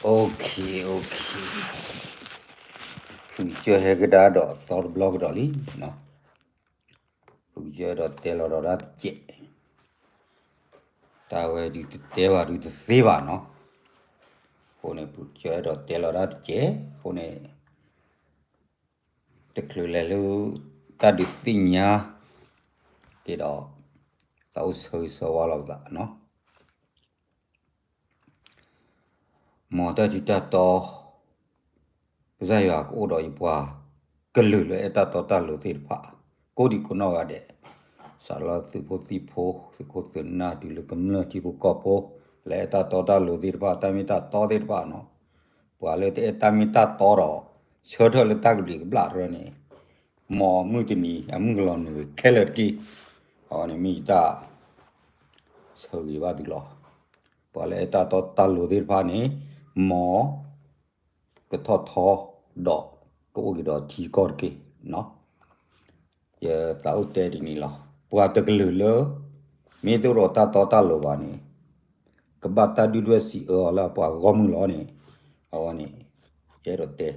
Okay, okay. ဖုကစၢၢ်ဟဲကဒါဒီးအသီတဘျီကဒီးလံနီၤ. ဖုကစၢၢ်ဒီးတဲလီၤဒီးတၢ်တစဲး, တၢ်ဝဲဒုးတတဲဘၣ်ဒုးတသ့ဘၣ်နီၤ. အဃိန့ၣ် ဖုကစၢၢ်ဒီးတဲလီၤတၢ်တစဲး, အဃိန့ၣ် တချုးလဲၤလၢ တၢ်ဒုးသ့ၣ်ညါ က့ၤဒီး သးအိၣ်ဆၢဂ့ၤဆၢဝါလီၤပသးနီၤ. မ်တၢ်ထံတၢ်တီ ကစၢ်ယွၤကအိၣ်ဒီးယပှၤကလုာ်လၢအဲၣ်တၢ်တီတၢ်လိၤသ့ၣ်တဖၣ် ကိးဒံကိးနီၢ်ဂၤဒဲး, စးလၢသုးဖိသံၣ်ဖိ သုးခိၣ်သုးနၢ် တုၤလၢကမျၢၢ်ထံဖိကီၢ်ဖိ လၢအဲၣ်တၢ်တီတၢ်လိၤသ့ၣ်တဖၣ် တၢ်မ့ၢ်တၢ်တီသ့ၣ်တဖၣ်နီၤ. ပှၤလၢတအဲၣ်တၢ်မ့ၢ်တၢ်တီဒီး ဆၢထၢၣ်လၢတၢ်ကဘျံးကဘျၣ်တရၢန့ၣ်, မ်မုၢ်တနံၤအမုၢ်ကလီၤနုာ်ဂ့ၤခဲလၢာ်တက့ၢ်. အဝဲန့ၣ်မ့ၢ်ယတၢ် ဆၢဂ့ၤဘၣ်သုလီၤ. ပှၤလၢအဲၣ်တၢ်တီတၢ်လိၤသ့ၣ်တဖၣ်န့ၣ် မ်ကထီၣ်ထီ ဒီးကအိၣ်က့ၤဒီးထံကီၢ်တက့ၢ်နီၤ. ယသးအိၣ်တဲဒ်န့ၣ်လီၤ. ပှၤတကလုာ်လၢ မ့ၢ်တအိၣ်ဒီးတၢ်တီတၢ်လိၤဘၣ်န့ၣ် ကဘၣ်တၢ်ဒုၣ်ဒွဲၣ်စံးအၢအီၤလၢအပှၤဂီၢ်မုၢ်လီၤန့ၣ်, အဝဲန့ၣ် ယအဲၣ်ဒိးတဲ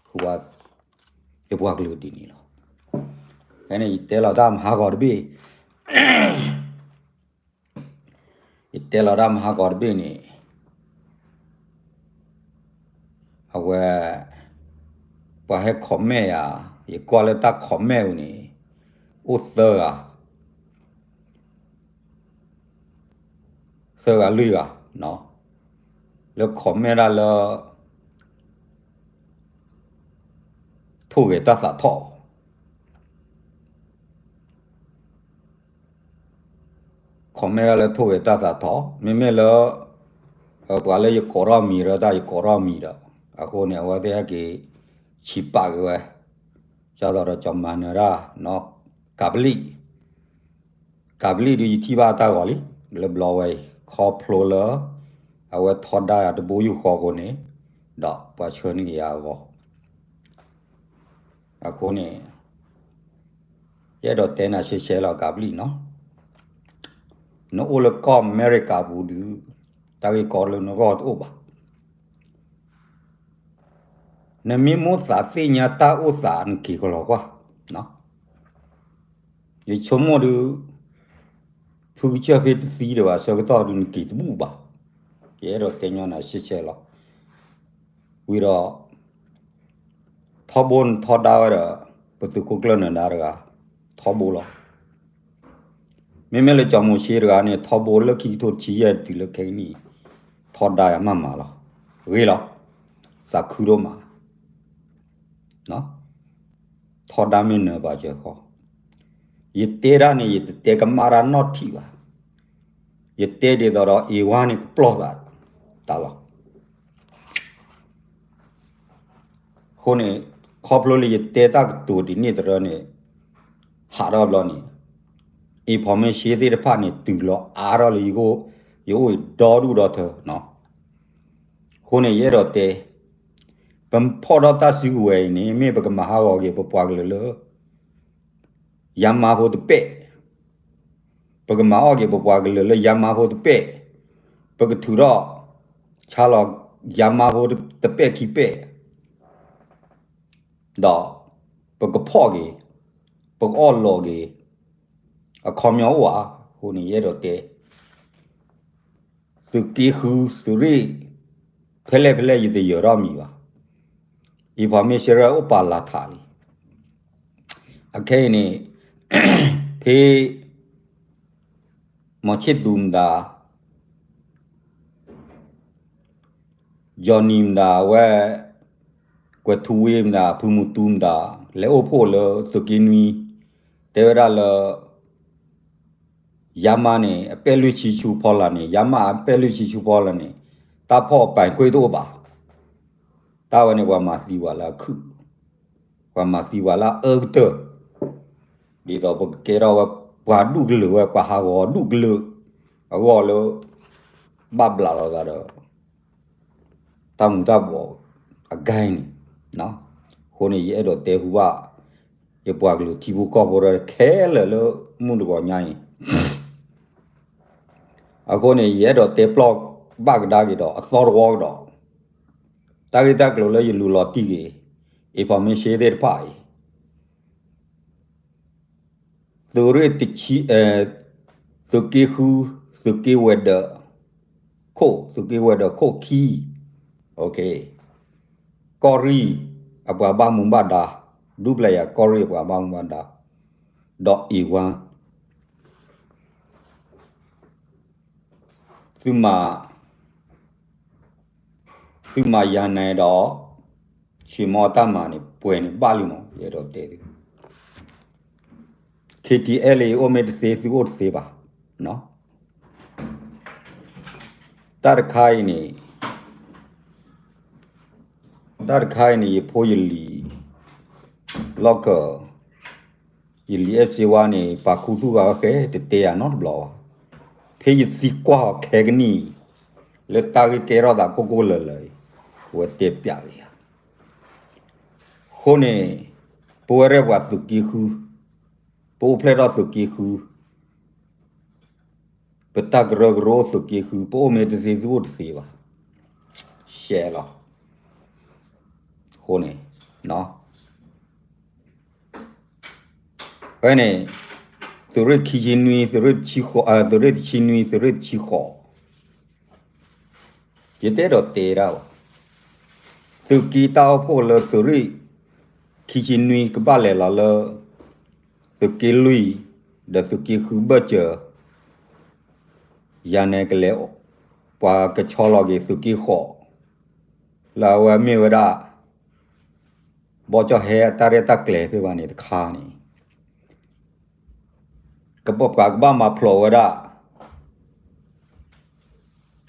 ဃုာ်ဘၣ် ယပှၤကလုာ်ဒ်န့ၣ်လီၤ. ဖဲန့ၣ် ယတဲလီၤတၢ်မဟါဂီၤတဘ့ၣ် ယတဲလီၤတၢ်မဟါဂီၤတဘ့ၣ်န့ၣ် အဝဲ ပှၤဟဲ comment ယၤ, ယကွၢ်လၢတၢ် comment ပူၤန့ၣ် အိၣ်သၢဂၤ, သၢဂၤလွံၢ်ဂၤနီၤ, လၢ comment ဒၣ်လၢ ထိၣ်ဂဲၤတၢ်သးထီၣ် comment ဒၣ်လၢထိၣ်ဂဲၤတၢ်သးထီၣ်, မ့မ့ၢ်လၢ ပှၤလၢယကိးထီၣ်မံၤဒီးတၢ် ယကိးထီၣ်မံၤဒီး အဃိန့ၣ် အဝဲသ့ၣ်ဟဲက့ၤ ဆံးပာ်က့ၤဝဲ, ကၢ်သိးဒီးကၠီၤမၤနၢၤတၢ်နီၤ, ကးပလံၣ် ကးပလံၣ်ဒုးယထံၣ်ဘၣ်တၢ်ဂီၤလံ, လၢဘျီဝဲအံၤ ခီဖျိလၢ အဝဲထီဒါယၤတဘိယူၢ်ဃီအဃိန့ၣ်, ဒီးပှၤဆှၢန့ၢ်က့ၤယၤအဂီၢ် အဃိန့ၣ် ယအဲၣ်ဒိးတဲနၤရှဲရှဲလီၤ ကးပလံၣ်နီၤ, နအိၣ်လၢကီၢ်အမဲရကၤပူၤဒုး တၢ်ဂ့ၢ်ကီလၢနဂီၢ်တအိၣ်ဘၣ်. နမ့ၢ်မိၣ်သးသ့ၣ်ညါတၢ်အိၣ်သးနက့ၤကလီၤကွၢ်, ယဆိကမိၣ်ဒုး ဖုကစၢၢ်ဖဲတသံဒံးဘၣ်ဆၢကတီၢ်ဒုးနက့ၤတဘူၣ်ဘၣ်, ယအဲၣ်ဒိးတဲညီနၤရှဲရှဲလီၤ. ဝံၤဒီး ထီဘိနထီဒါဝဲဒီး ပသုးခိၣ်ကျၢၢ်နၢၤဒါတဂၤ ထီဘိလီၤ. မ့မ့ၢ်လၢကၠီၤမိၤၡ့တဂၤန့ၣ် ထီဘိလၢခံကထိတဆံယဲၢ်တုၤလၢခဲကနံၣ်အံၤ ထီဒါယၤမးမးလီၤ. ဂ့ၤလီၤ. သးခုဒိၣ်မး ထီဒါမ့ၢ်နၢၤပှၤစၢၤဃီ, ယတဲဒၣ်န့ၣ် ယတတဲကမၣ်တၢ်နီတထံၣ်ဘၣ်. ယတဲဒ်သိးဒီး အ့ဝါန့ၣ်ကပျီၢ်သးတၢ်လီၤ. အဃိန့ၣ် ခီဖျိလၢယတဲတၢ်ကတိၤဒ်န့ၣ်တရၢန့ၣ် ဟးထီၣ်ဘျီန့ၣ် information သ့ၣ်တဖၣ်န့ၣ် တုၤလီၤအါထီၣ်လၢယအိၣ် ယအိၣ်ဒီဒူၣ်ဒီထၢနီၤ. အဃိန့ၣ် ယအဲၣ်ဒိးတဲ ပဖီၣ်ထီၣ်တၢ်စုကဝဲၤအံၤန့ၣ် မ့ၢ်ပကမၤဟးဂီၤက့ၤပပှၤကလုာ်လၢ ယါမါဖိတပဲၣ်, ပကမၤအီၣ်က့ၤပပှၤကလုာ်လၢယါမါဖိတပဲၣ်, ပကထုးထီၣ် ဆါလီၤယါမါဖိတပဲၣ်ခံပဲၣ်, ဒီးပကဖီၣ်က့ၤ, ပကအီၣ်လီၤက့ၤ, အခီပညီအိၣ်ဧါ. အဃိန့ၣ် ယအဲၣ်ဒိးတဲ သုးက့ဃု သုးရ့ၣ် ဖဲလဲၣ်ဖဲလဲၣ် ယတယၢၤထီၣ်မံၤဘၣ်. information အိၣ်ပာ်လီၤထးလံ. အခဲအံၤန့ၣ် ဖဲ မီၤဆ့ၣ်သူမတၤ Johnny မတၤ အဝဲ ကွဲးထူဝ့မတၤ ဖုမူတူမတၤ လဲၤအိၣ်ဖှိၣ်လၢသုးက့နွံ တဲဝဲဒၣ်လၢ ယါမါန့ၣ် အပဲၣ်လွံၢ်ဆံဆူဖီလာ်န့ၣ် ယါမါအပဲၣ်လွံၢ်ဆံဆူဖီလာ်န့ၣ် တၢ်ဖီၣ်အပာ်ကွ့ၢ်တအိၣ်ဘၣ်. တၢ်ဝဲန့ၣ် ပှၤမၤသံပှၤလၢအခုၣ်, ပှၤမၤသံပှၤလၢအအၢကတၢၢ်, ဒ်သိးပကကဲထီၣ်ဝဲ ပှၤဒူၣ်ကလုာ်ဝဲ ပှၤဟးဂီၤဒူၣ်ကလုာ် အဂီၢ်လၢ ဘၣ်ဘျးလီၤသးဒီး တၢ်မူၤတၢ်ဘှီးအဂၤန့ၣ်, အဃိန့ၣ် ယအဲၣ်ဒိးတဲဟူဘၣ် ယပှၤကလုာ်ထံဖိကီၢ်ဖိဒီးခဲလၢာ်လၢမုၢ်တဂီၤညါအံၤ, အဃိန့ၣ် ယအဲၣ်ဒိးတဲပျီၢ်ဘၣ်ကဒါက့ၤဒီး အသီတဝီကဒီး တၢ်ဂ့ၢ်တၢ်ကျိၤလၢယလူလီၤတံၢ်ဂ့ၤ information သ့ၣ်တဖၣ်အံၤ သုးရ့ၣ်တဆံ, သုးက့ဃု, သုးက့ဝဲၤဒၢးခိၣ်, သုးက့ဝဲၤဒၢးခိၣ်ခံ, ကီၢ်ရ့ၣ်အပှၤဘၣ်မူဘၣ်ဒါ, ဒူပျဲယၤ ကီၢ်ရ့ၣ်အပှၤဘၣ်မူဘၣ်ဒါ, ဒီးအ့ဝါ သုမၤ, သုမၤယၤနဲဒီး ဆံးမီတၢ်မၤန့ၣ် ပှဲၤန့ၣ်ဘၣ်လံမး ယအဲၣ်ဒိးတဲသု KTLA အိၣ်မ့ၢ်တသ့ သုအိၣ်တသ့ဘၣ်. တၢ်တခါအံၤန့ၣ်, တၢ်တခါအံၤန့ၣ် ယဖိယလံၤ လီၢ်ကၢၤ ယလံၤအဲၣ်စ့ဝါန့ၣ် ပာ်ခူသူၣ်ဂၤဃဲ တတဲယၤနီတဘျီဘၣ်. ဖဲယသံကွၢ်အီၤခဲကနံၣ်အံၤ လၢတၢ်ဂ့ၢ်ကဲထီၣ်သးကိၢ်ကိၢ်လၢၤလၢၤအံၤ အဝဲတဲပျးက့ၤယၤ. အဃိန့ၣ် ပဝဲရဲၣ်ပှၤသုးက့ဃု, ပအိၣ်ဖျဲၣ်ထီၣ်သုးက့ဃု, ပတၢ်ကရၢကရိသုးက့ဃု ပအိၣ်မ့ၢ်တသ့ သုအိၣ်တသ့ဘၣ်. ရှဲလီၤ. အဃိန့ၣ် ဖဲန့ၣ် သုးရ့ၣ်ခံဆံနွံ, သုးရ့ၣ်တဆံဃိး, သုးရ့ၣ်တဆံနွံ, သုးရ့ၣ်တဆံဃိး, ယတအဲၣ်ဒိးတဲတၢ်ဘၣ်. သုးက့တၢ်အိၣ်ဖှိၣ်လၢသုးရ့ၣ်ခံဆံနွံ ကဘၣ်လဲၤလီၤလၢ သုးက့လွံၢ် ဒီးသုးက့ဃုဘၢၣ်စၢၤ ယၤနဲကလဲၤ ပှၤကဆီလီၤက့ၤသုးက့ဃိး လၢအဝဲမ့ၢ်ဝဲဒၣ် ဘီကၠီၣ်ဟဲအတၢ်ရဲၣ်တၢ်ကျဲၤဖဲဘၣ်န့ၣ်တခါန့ၣ် ကပှၤကဘၣ်မၤဖျိးဝဲဒၣ်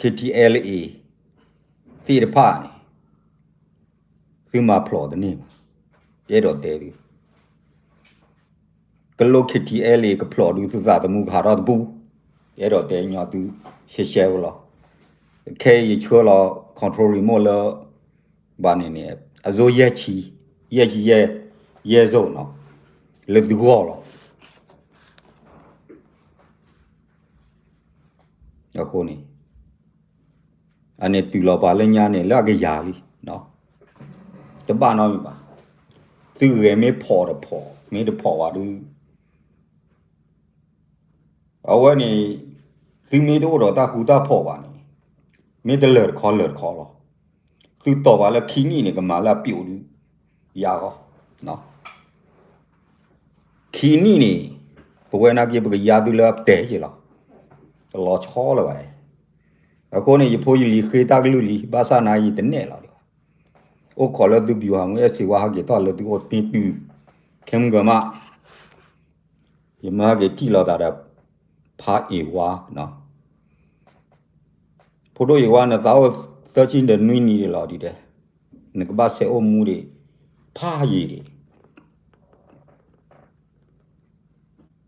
KTLA သ့ၣ်တဖၣ်န့ၣ် သုမၤဖျိးတန့ၢ်ဘၣ်. ယအဲၣ်ဒိးတဲသု ကလိ KTLA ကဖျိးဒုးသုသးသမူကဟးထီၣ်တပူၤ, ယအဲၣ်ဒိးတဲညီသု ရှဲရှဲဖိလီၤ. ခဲအံၤယဆှၢလီၤ control remote လၢ ဘၣ်န့ၣ်န့ၣ် အစိယဲၢ်ဆံ, ယဲၢ်ဆံယဲၢ်, ယဲၢ်စိနီၤ, လၢသုဂီၢ်လီၤ. အဃိန့ၣ် အန့ၣ်တုၤလီၤပှၤလၢညါန့ၣ် လၢအကယၤလံ, တဘၣ်နီတမံၤဘၣ်. သုဂဲၤမ့ၢ်ဖီၣ်တဖီၣ်, မ့ၢ်တဖီၣ်ဝဲဒုး အဝဲန့ၣ် သုမ့ၢ်တအိၣ်ဒီးတၢ်ဃူတၢ်ဖိးဘၣ်န့ၣ် မ့ၢ်တလၢာ်တခီလၢာ်တခီလီၤ. သုတီၢ်ဘၣ်လၢခံနံၣ်န့ၣ် ကမၤလၢအပျိာ်ဒုး ယၤဂီၢ် ခံနံၣ်န့ၣ် ပဝဲနာ်က့ ပကယါသုလၢအပတဲက့ၤလီၤ. တလီၤဆီလၢၤဘၣ်. အဃိန့ၣ် ယဖိယလံၤဃ့တၢ်ကလုၢ်လံ, ဘၣ်ဆၣ်နာ်ယတနဲၣ်လီၤဒံးဘၣ်. အိၣ်ခိးလၢသုပျူၤဟးမူ အဲၣ်စ့ဝါဟဲက့ၤထီၣ်လၢသုအိၣ်တ့ၢ်တုၤ ခဲမုၢ်ကမၣ် ယမၢက့ၤထံၣ်လိာ်သးဒီး ဖးအ့ၣ်ဝါ, ဖိဒိၣ်အ့ၣ်ဝါ နသးအိၣ်သၢဆံဒီးနွံနံၣ်ဒံးလီၤဒ်တဲ, နကဘၣ်ဆဲးအိၣ်မူဒံး ဖးယံာ်ဒံး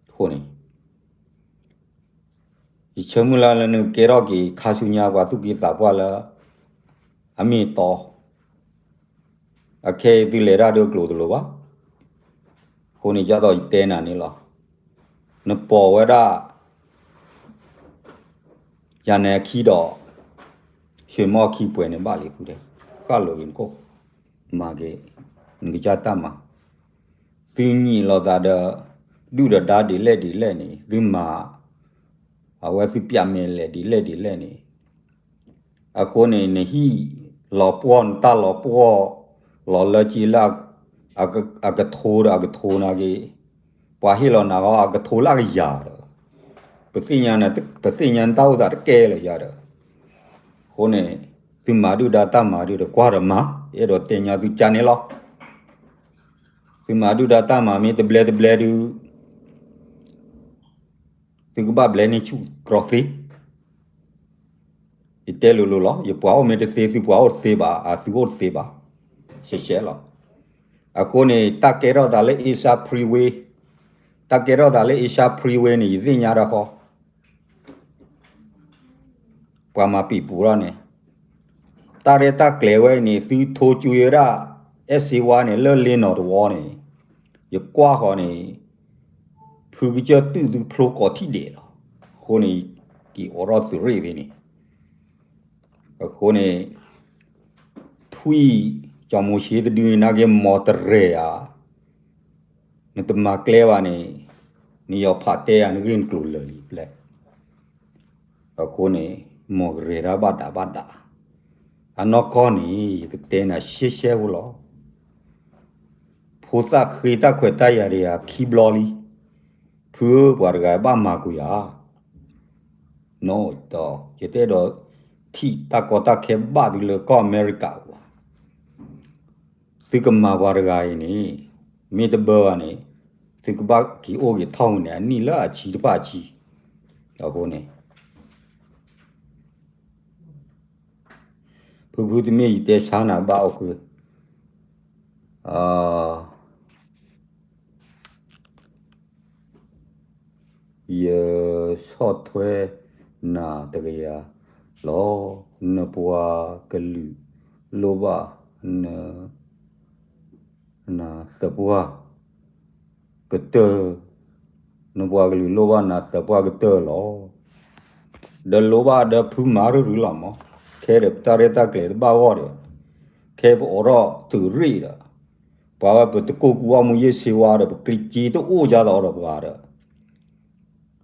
အဃိန့ၣ် ယဆၢမုၢ်လၢ်လၢနကကဲထီၣ်က့ၤ ခါဆူညါပှၤသူၣ်က့သးပှၢ်လၢ အမ့ၢ်အတီ, အခဲအံၤသုလဲၤတၢ်ဒီးကျိၤတလိၤဘၣ်. အဃိန့ၣ် ဒ်သိးယတဲနၤန့ၣ်လီၤ. နပိာ်ဝဲဒၣ် ယၤနဲအခံဒီး ဆ့ၣ်မီၢ်ခံပှဲၤန့ၣ်ဘၣ်လံဖုတဲ, ဃၣ်လိၤက့ၤနကိၣ်, မၤက့ၤ နကစၢ်တၢ်မၤ, သုညံးလိာ်သးဒီး ဒုၣ်ဒီးဒါဒ်လဲၣ်ဒ်လဲၣ်န့ၣ် သုမၤ အဝဲသုပျးမဲာ်လဲၣ်ဒ်လဲၣ်ဒ်လဲၣ်န့ၣ်, အဃိန့ၣ် နဟံၣ်လီၤပှီၢ် နတၢ်လီၤပှီၢ် လီၤလၢက့လၢ အကထိဒီးအကထိနာ်က့, ပှၤဟ့ၣ်လီၤနၤဂီၢ် အကထိလၢအကယၤဒီး ပသ့ၣ်ညါ, ပသ့ၣ်ညါနတၢ်အိၣ်သးတကဲလၢၤယၤဒီး, အဃိန့ၣ် သုမၤဒုၣ်ဒါတၢ်မၤဒုးဒီးကွၢ်ဒီးမၤ, ယအဲၣ်ဒိးတဲညီသုကန့ၣ်လီၤ. သုမၤဒုၣ်ဒါတၢ်မၤမ့ၢ်တဘျဲတဘျဲဒုး သုကဘၣ်ဘျဲန့ၢ်ဆူၣ်ကြီသ့ ယတဲလိၤလိၤလီၤ. ယပှၤအိၣ်မ့ၢ်တသ့ သုပှၤအိၣ်တသ့ဘၣ်, အသုအိၣ်တသ့ဘၣ်, ရှဲရှဲလီၤ. အဃိန့ၣ် တၢ်ကဲထီၣ်သးလၢ Asia Freeway, တၢ်ကဲထီၣ်သးလၢ Asia Freeway န့ၣ် ယသ့ၣ်ညါတၢ်ဃီ ပှၤမၤပံာ်ပူၤထီၣ်န့ၣ်, တၢ်ရဲၣ်တၢ်ကျဲၤဝဲန့ၣ် သုထိကွံာ်ဝဲဒၣ် အဲၣ်စ့ဝါန့ၣ် လၢလ့နီၢ်တဝီန့ၣ်, ယကွၢ်ဃီၤန့ၣ် ဖုကစၢၢ်တုၣ်သုဖျိကိးထံၣ်ဒဲးလီၤ. အဃိန့ၣ် က့ၤအိးထီၣ်သုးရ့ၣ်ဖဲန့ၣ်, အဃိန့ၣ် ထူ ပှံၢ် ကၠီမိၤၡ့တဒုန့ၣ် နာ်က့ၤမီၤတရဲၣ်ဧါ, နတမၤကျဲဘၣ်န့ၣ် နယီၤဖးတဲဧါ နဂ့ၢ်နကျိၤလၢာ်လံပျဲၢ်. အဃိန့ၣ် မီၤကရဲၣ်ဒၣ်ဘၣ်ဒးဘၣ်ဒး, အနီၢ်ကီၢ်န့ၣ် ယကတဲနၤရှဲရှဲဖိလီၤ. ဖိသၣ်ဃ့တၢ်ခွဲးတၢ်ယာ်ဒီးယၤခံဘျီလံ, ဖုဧၢ ပှၤတဂၤဘၣ်မၤကွံာ်ဧါ. နီၢ်တီ ယတအဲၣ်ဒိး ထံၣ်တၢ်ကီတၢ်ခဲဘၣ်သုလၢကီၢ်အမဲရကၤဘၣ်. သုကမၤပှၤတဂၤအံၤန့ၣ် မ့ၢ်တဘၣ်ဘၣ်န့ၣ် သုကဘၣ်က့ၤအိၣ်က့ၤထီၣ်ဝံၤန့ၣ် အနံၣ်လၢအဆံတဖၣ်အဆံ. အဃိန့ၣ် ဖုဖုတမ့ၢ်ယတဲဆါနၤဘၣ်အီၤဃုာ်, ယဆီၣ်ထွဲနၤတကယၤလီၤ. နပှၤကလုာ်လိၣ်ဘၣ်န နသးပှၢ်ကတၢၢ်, နပှၤကလုာ်လိၣ်ဘၣ်နသးပှၢ်ကတၢၢ်လီၤ. ဒီးလိၣ်ဘၣ်ဒီးဖုမၤရုၢ်ရုၢ်လီၤမး, ခဲဒီးပတၢ်ရဲၣ်တၢ်ကျဲၤတဘၣ်ဂီၢ်ဒီး, ခဲပအိးထီၣ်သုးရ့ၣ်ဒီး, ပှၤဝဲပတကိၢ်ကူအီမူယ့ၢ်ဆ့ဝါဒီး ပက့ၤတအိၣ်ကၢ်သိးဒီးပှၤဒီး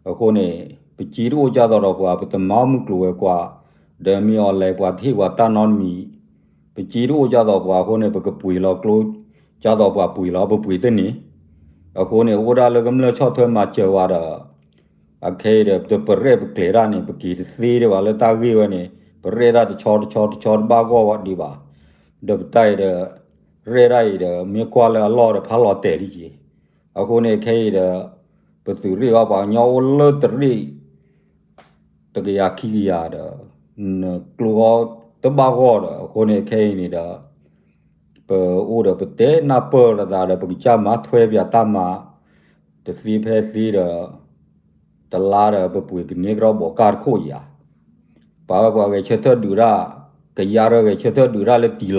အဃိန့ၣ် ပက့ၤတအိၣ်ကၢ်သိးဒီးပှၤ ပတမၤမုၢ်ကျိၤဝဲၤကွာ်, ဒီးမ့ၢ်အီၤလဲၤပှၤတဟ့ၣ်ပှၤတၢ်နီတမံၤ, ပက့ၤတအိၣ်ကၢ်သိးပှၤအဃိန့ၣ် ပကပှ့ၤလီၤကျိ ကၢ်သိးပှၤပှ့ၤလီၤ ပပှ့ၤတန့ၢ်. အဃိန့ၣ် အိၣ်ဒၣ်လၢကမျၢၢ်ဆီၣ်ထွဲမၤစၢၤဝဲဒီး အခဲအံၤဒီး ပတပရဲၣ်ပကျဲၤတၢ်န့ၣ် ပက့ၤတသ့ဒံးဘၣ်လၢတၢ်ဂ့ၢ်ဝဲန့ၣ် ပရဲၣ်တၢ်တဆီတဆီတဆီတဘၣ်ဂီၢ်ဝဲဒံးဘၣ်. ဒီးပတၢ်အံၤဒီး ရဲၣ်တၢ်အံၤဒီး မ့ၢ်ကွၢ်လၢအလီၢ်ဒီးဖးလီၤတဲာ်လံက့ၤ အဃိန့ၣ်ခဲအံၤဒီး ပသုးရ့ၣ်အီၤပှၤကညီအိၣ်လၢတရ့ၣ် တကယၤခံကယၤဒီး နကျိအီၤတဘၣ်ဂီၢ်ဒီး အဃိန့ၣ် ခဲအံၤန့ၣ်ဒီး ပအိၣ်ဒီးပတဲနၢ်ပၢၢ်လိာ်သးဒီး ပကစၢ်မၤထွဲပၠးတၢ်မၤ တသ့ဖဲသ့ဒီး တလါဒီး ပပှ့ၤကန့ၢ်ကဒီးဘိးကၢ်တခိၣ်ယၤ ပှၤဝဲပှၤဂဲၤဆၢထၢၣ်ဒုးတၢ် ကယါရၢဂဲၤဆၢထၢၣ်ဒုးတၢ်လၢတံၢ်လီၤတၢ်လီၤဒီး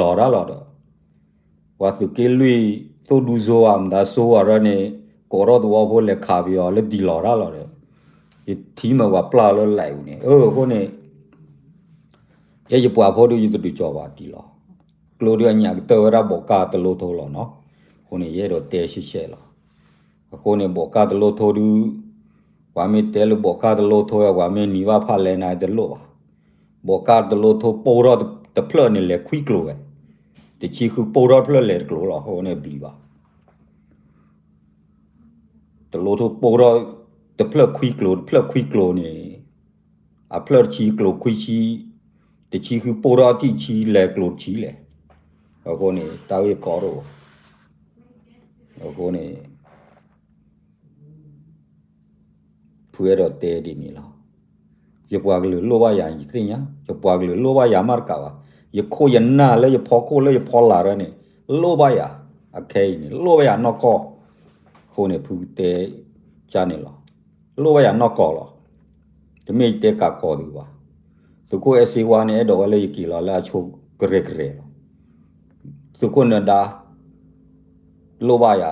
ပှၤသုးက့လွံၢ် သိၣ်ဒူစိဧါ မတၤစိဧါရၢန့ၣ် ကိးထီၣ်သဝီဖိလဲၤခးပယီၤလၢတံၢ်လီၤတၢ်လီၤဒီး ယထံၣ်မ့ၢ်ပှၤပျၢ်လၢလဲၣ်အူန့ၣ် အဃိန့ၣ် ယဲယပှၤဖိဒုးယတဒုးကၠီၤဘၣ်တံၢ်လီၤ. ကျိဒုးအညၣ်ကတၢၢ်ဝဲဒၣ်ဘိးကၢ်တလိထိလီၤနီၤ. အဃိန့ၣ် ယအဲၣ်ဒိးတဲရှဲရှဲလီၤ. အဃိန့ၣ် ဘိးကၢ်တလိထိဒုး ပှၤမ့ၢ်တဲလၢဘိးကၢ်တလိထိ ပှၤမ့ၢ်နံၤဘၣ်ဖးလဲၣ်နၤတလိၣ်ဘၣ်. ဘိးကၢ်တလိထိပိၢ်ထီၣ်တဖျၢၣ်န့ၣ်လဲၤခွံကျိၤဝဲ, တဆံဃုပိၢ်ထီၣ်တဖျၢၣ်လဲၤတကျိၤလီၤ. အဃိန့ၣ်ဘျံးဘၣ် တလိထိပိၢ်ထီၣ် တဖျၢၣ်ခွံကျိၤ တဖျၢၣ်ခွံကျိၤန့ၣ် အဖျၢၣ်တဆံကျိၤခွံဆံ တဆံဃုပိၢ်ထီၣ်တံၢ်ဆံလဲၤကျိၤတဆံလဲၣ်. အဃိန့ၣ် တၢ်ဂ့ၢ်ကီတအိၣ် အဃိန့ၣ် ဖုအဲၣ်ဒိးတဲဒ်န့ၣ်လီၤ. ယပှၤကလုာ်လိၣ်ဘၣ်ယၤ ယသ့ၣ်ညါ, ယပှၤကလုာ်လိၣ်ဘၣ်ယၤမးတကးဘၣ်. ယခိၣ်ယနၢ်လၢယဖီခိၣ်လၢယဖီလာ်ရၢန့ၣ် လိၣ်ဘၣ်ယၤ, အခဲအံၤန့ၣ် လိၣ်ဘၣ်ယၤနီၢ်ကီၢ်. အဃိန့ၣ် ဖုကတဲကၢ်န့ၣ်လီၤ. လိၣ်ဘၣ်ယၤနီၢ်ကီၢ်လီၤ. တမ့ၢ်ယတဲကးကီၤသုဘၣ်. သုးခိၣ်အဲၣ်စ့ဝါန့ၣ် အဲၣ်ဒိးဝဲလၢယက့ၤလီၤလၢအဆိကရဲၣ်ကရဲၣ်လီၤ. သုးခိၣ်နၢၤဒါ လိၣ်ဘၣ်ယၤ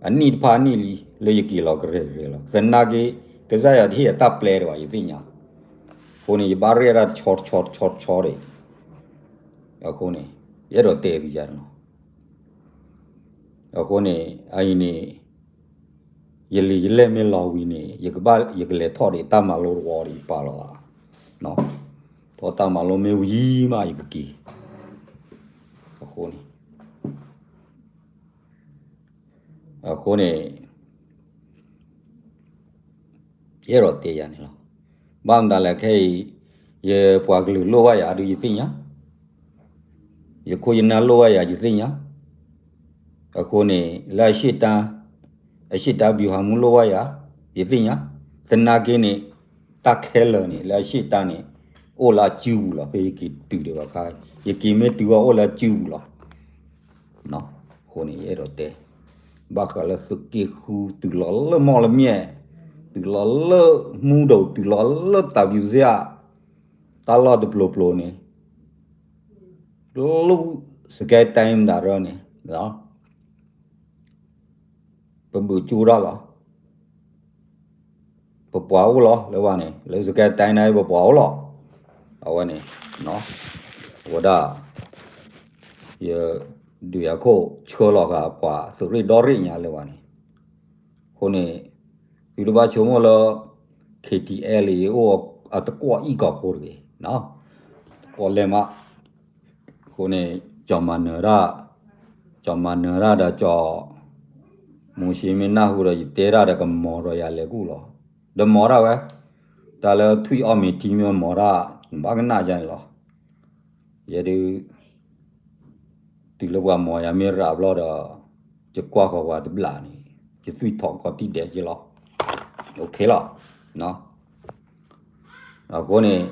အနံၣ်တဖၣ်နံၣ်လံ လၢယက့ၤလီၤကရဲၣ်ကရဲၣ်လီၤ. သနာ်က့ ကစၢ်ယွၤတဟ့ၣ်အတၢ်ပျဲတဘၣ် ယသ့ၣ်ညါ. အဃိန့ၣ် ယဘၣ်ရဲၣ်ဒၣ်တဆီတဆီတဆီတဆီဒီး အဃိန့ၣ် ယအဲၣ်ဒိးတဲသုယၤန့ၣ်လီၤ. အဃိန့ၣ် အအံၤန့ၣ် ယလံာ်ယလဲၢ်မ့ၢ်လီၤဝံၤန့ၣ် ယကဘၣ် ယကလဲၤထီၣ်ဒံးတၢ်မၤလိတဝီဒီးယပာ်လီၤသး. ထီၣ်တၢ်မၤလိမ့ၢ်ဝံၤမးယကက့ၤ. အဃိန့ၣ် အဃိန့ၣ် ယအဲၣ်ဒိးတဲယၤန့ၣ်လီၤ. ဘၣ်မတၤလဲၣ်ခဲအံၤ ယပှၤကလုာ်လိၣ်ဘၣ်ယၤဒုးယသ့ၣ်ညါ, ယခိၣ်ယနၢ်လိၣ်ဘၣ်ယၤယသ့ၣ်ညါ. အဃိန့ၣ် လၢအရှေ့တန်း အရှေ့တန်းဗျူဟာမှူးလိၣ်ဘၣ်ယၤ ယသ့ၣ်ညါ. သနာ်က့န့ၣ် တၢ်ခဲလၢာ်န့ၣ် လၢအရှေ့တန်းန့ၣ် အိၣ်လၢအစုပူၤလီၤ. ဖဲယက့ၤတုၤဒံးဘၣ်ခါ ယက့ၤမ့ၢ်တုၤအီၤအိၣ်လၢအစုပူၤလီၤ. အဃိန့ၣ် ယအဲၣ်ဒိးတဲ ဘၣ်ဃးလၢသုးက့ဃု တုၤလီၤလၢမီၣ်လမၠဲၣ်, တုၤလီၤလၢမူဒိၣ်, တုၤလီၤလၢတၢ်ပျူၤစ့ဧါ, တၢ်လီၢ်တပျိၤပျိၤန့ၣ် လၢ စကဲတၢ်မတၤရၢန့ၣ် ပဘုးကၠူတၢ်လီၤ. ပပှၤအိၣ်လီၤ လၢဝဲန့ၣ် လၢစကဲတၢ်န့ၣ် ပပှၤအိၣ်လီၤ. အဝဲန့ၣ် အဝဲဒၣ် ယဒုးယၤခိၣ်ဆှၢလီၤဃာ်ပှၤသုးရ့ၣ်ဒီရ့ၣ်ညါလၢၤဘၣ်န့ၣ်, အဃိန့ၣ် သုတဘၣ်ဆိကမိၣ်လၢ KTLA အအိၣ်အတကွီၣ်အံၣ်ကီၢ်ဖိတဂ့ၤ, တကွီၣ်လဲၢ်မး, အဃိန့ၣ် ကၠီၤမၤနၢၤတၢ်, ကၠီၤမၤနၢၤတၢ်ဒီးကၠီၤ မူၤၡ့မ့ၢ်နၢ်ဟူဒီး ယတဲတၢ်ဒီးကမီၤဒီးယၤလဲၤကူၣ်လီၤ, ဒီးမီၤတၢ်ဝဲ, တၢ်လၢထွံၣ်အီၣ်မ့ၤထံမ့ၢ်မီၤတၢ် နဘၣ်ကနၣ်ဒ်န့ၣ်လီၤ, ယဲဒုး တုၤလၢပှၤမီၤယၤမ့ၢ်ရၤဘျီဒီး ယကွၢ်ဃီၤပှၤတဘျီန့ၣ် ယသွံၣ်ထီၣ်ကီးတံၢ်ဒဲးက့လီၤ, အိၣ်ခ့လီၤ, အဃိန့ၣ်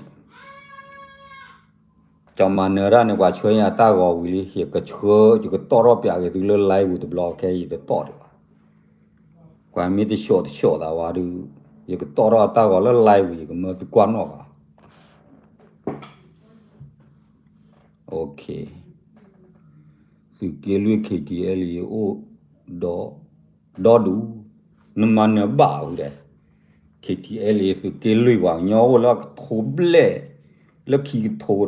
ကၠီၤမၤနၢၤတၢ်န့ၣ် ပှၤဆှၢညါတၢ်ဂီၤဝံၤလံ, ယကဆှၢ ယကတီၣ်ထီၣ်ပၠးက့ၤသုလၢ live ပူၤတဘျီခဲအံၤ ယတတီၣ်ဒံးဘၣ်, ပှၤမ့ၢ်တဆှီၣ်တဆှီၣ်သးဝဲဒုး ယကတီၣ်ထီၣ်အတၢ်ဂီၤလၢ live ပူၤ ယကမၢသုကွၢ်နီၣ်ဘၣ် သုးက့လွံၢ် KTLA အိၣ်ဒီး ဒီဒူၣ်, နမၤနၢၤဘၣ်ဝံၤဒီး KTLA သုးက့လွံၢ် ပှၤကညီအိၣ်လၢအကထိဘျဲၣ်, လၢခံက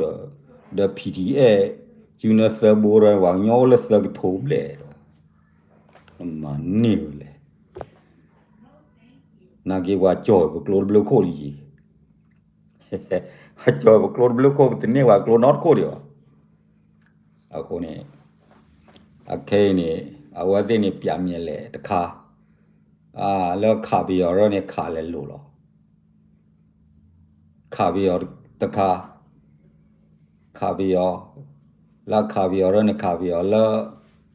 ထိဒီး, ဒီး PDF စုနၢသၢဘိဒီး ပှၤကညီအိၣ်လၢသၢကထိဘျဲၣ်ဒီး, နမၤန့ၢ်ဝဲလဲၣ် နာ်က့ပှၤကၠီၤပကျိတဘျုးခိၣ်လံယံၤ, ပှၤကၠီၤပကျိတဘျုးခိၣ် ပတန့ၢ်ပှၤကျိနီတခိၣ်ဒံးဘၣ်. အဃိန့ၣ် အခဲအံၤန့ၣ် အဝဲသ့ၣ်န့ၣ် ပျးမျဲးလဲၣ်တခါ, လၢခးပယီၤရၢန့ၣ် ခးလဲၤလိၤလီၤ. ခးပယီၤတခါ, ခးပယီၤ, လၢခးပယီၤရၢန့ၣ် ခးပယီၤလၢ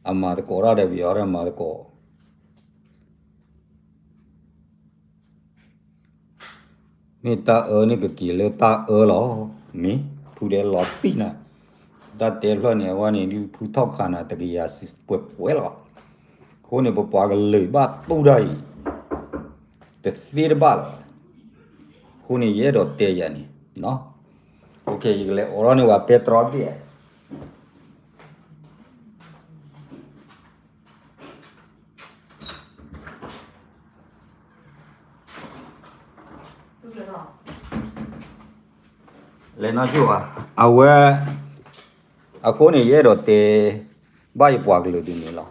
အမၤသကိးတၢ်ဒီးပယီၤရၢမၤသကိး မ့ၢ်တၢ်အၢန့ၣ်ကက့ၤလၢတၢ်အၢလီၤ. မ့ၢ်ဖုဒဲလီၤတံၢ်နၤ, တၢ်တဲဖျၢၣ်န့ၣ် အဝဲန့ၣ်ဒုးဖုထီၣ်ခးနၤတကယၤပှဲၤပှဲၤလီၤ. အဃိန့ၣ် ပပှၤကလုာ်ဘၣ်တူၢ်တၢ်အံၤ တသ့တဘၣ်လီၤ. အဃိန့ၣ် ယအဲၣ်ဒိးတဲယၤန့ၣ်, ယကလဲၤအိးထီၣ်န့ၢ်ဝဲပဲတြီတဘ့ၣ် လဲၤနီၢ်ကၠိၣ်ဘၣ်, အဝဲ, အဃိန့ၣ် ယအဲၣ်ဒိးတဲ ဘၣ်ယပှၤကလုာ်ဒ်န့ၣ်လီၤ.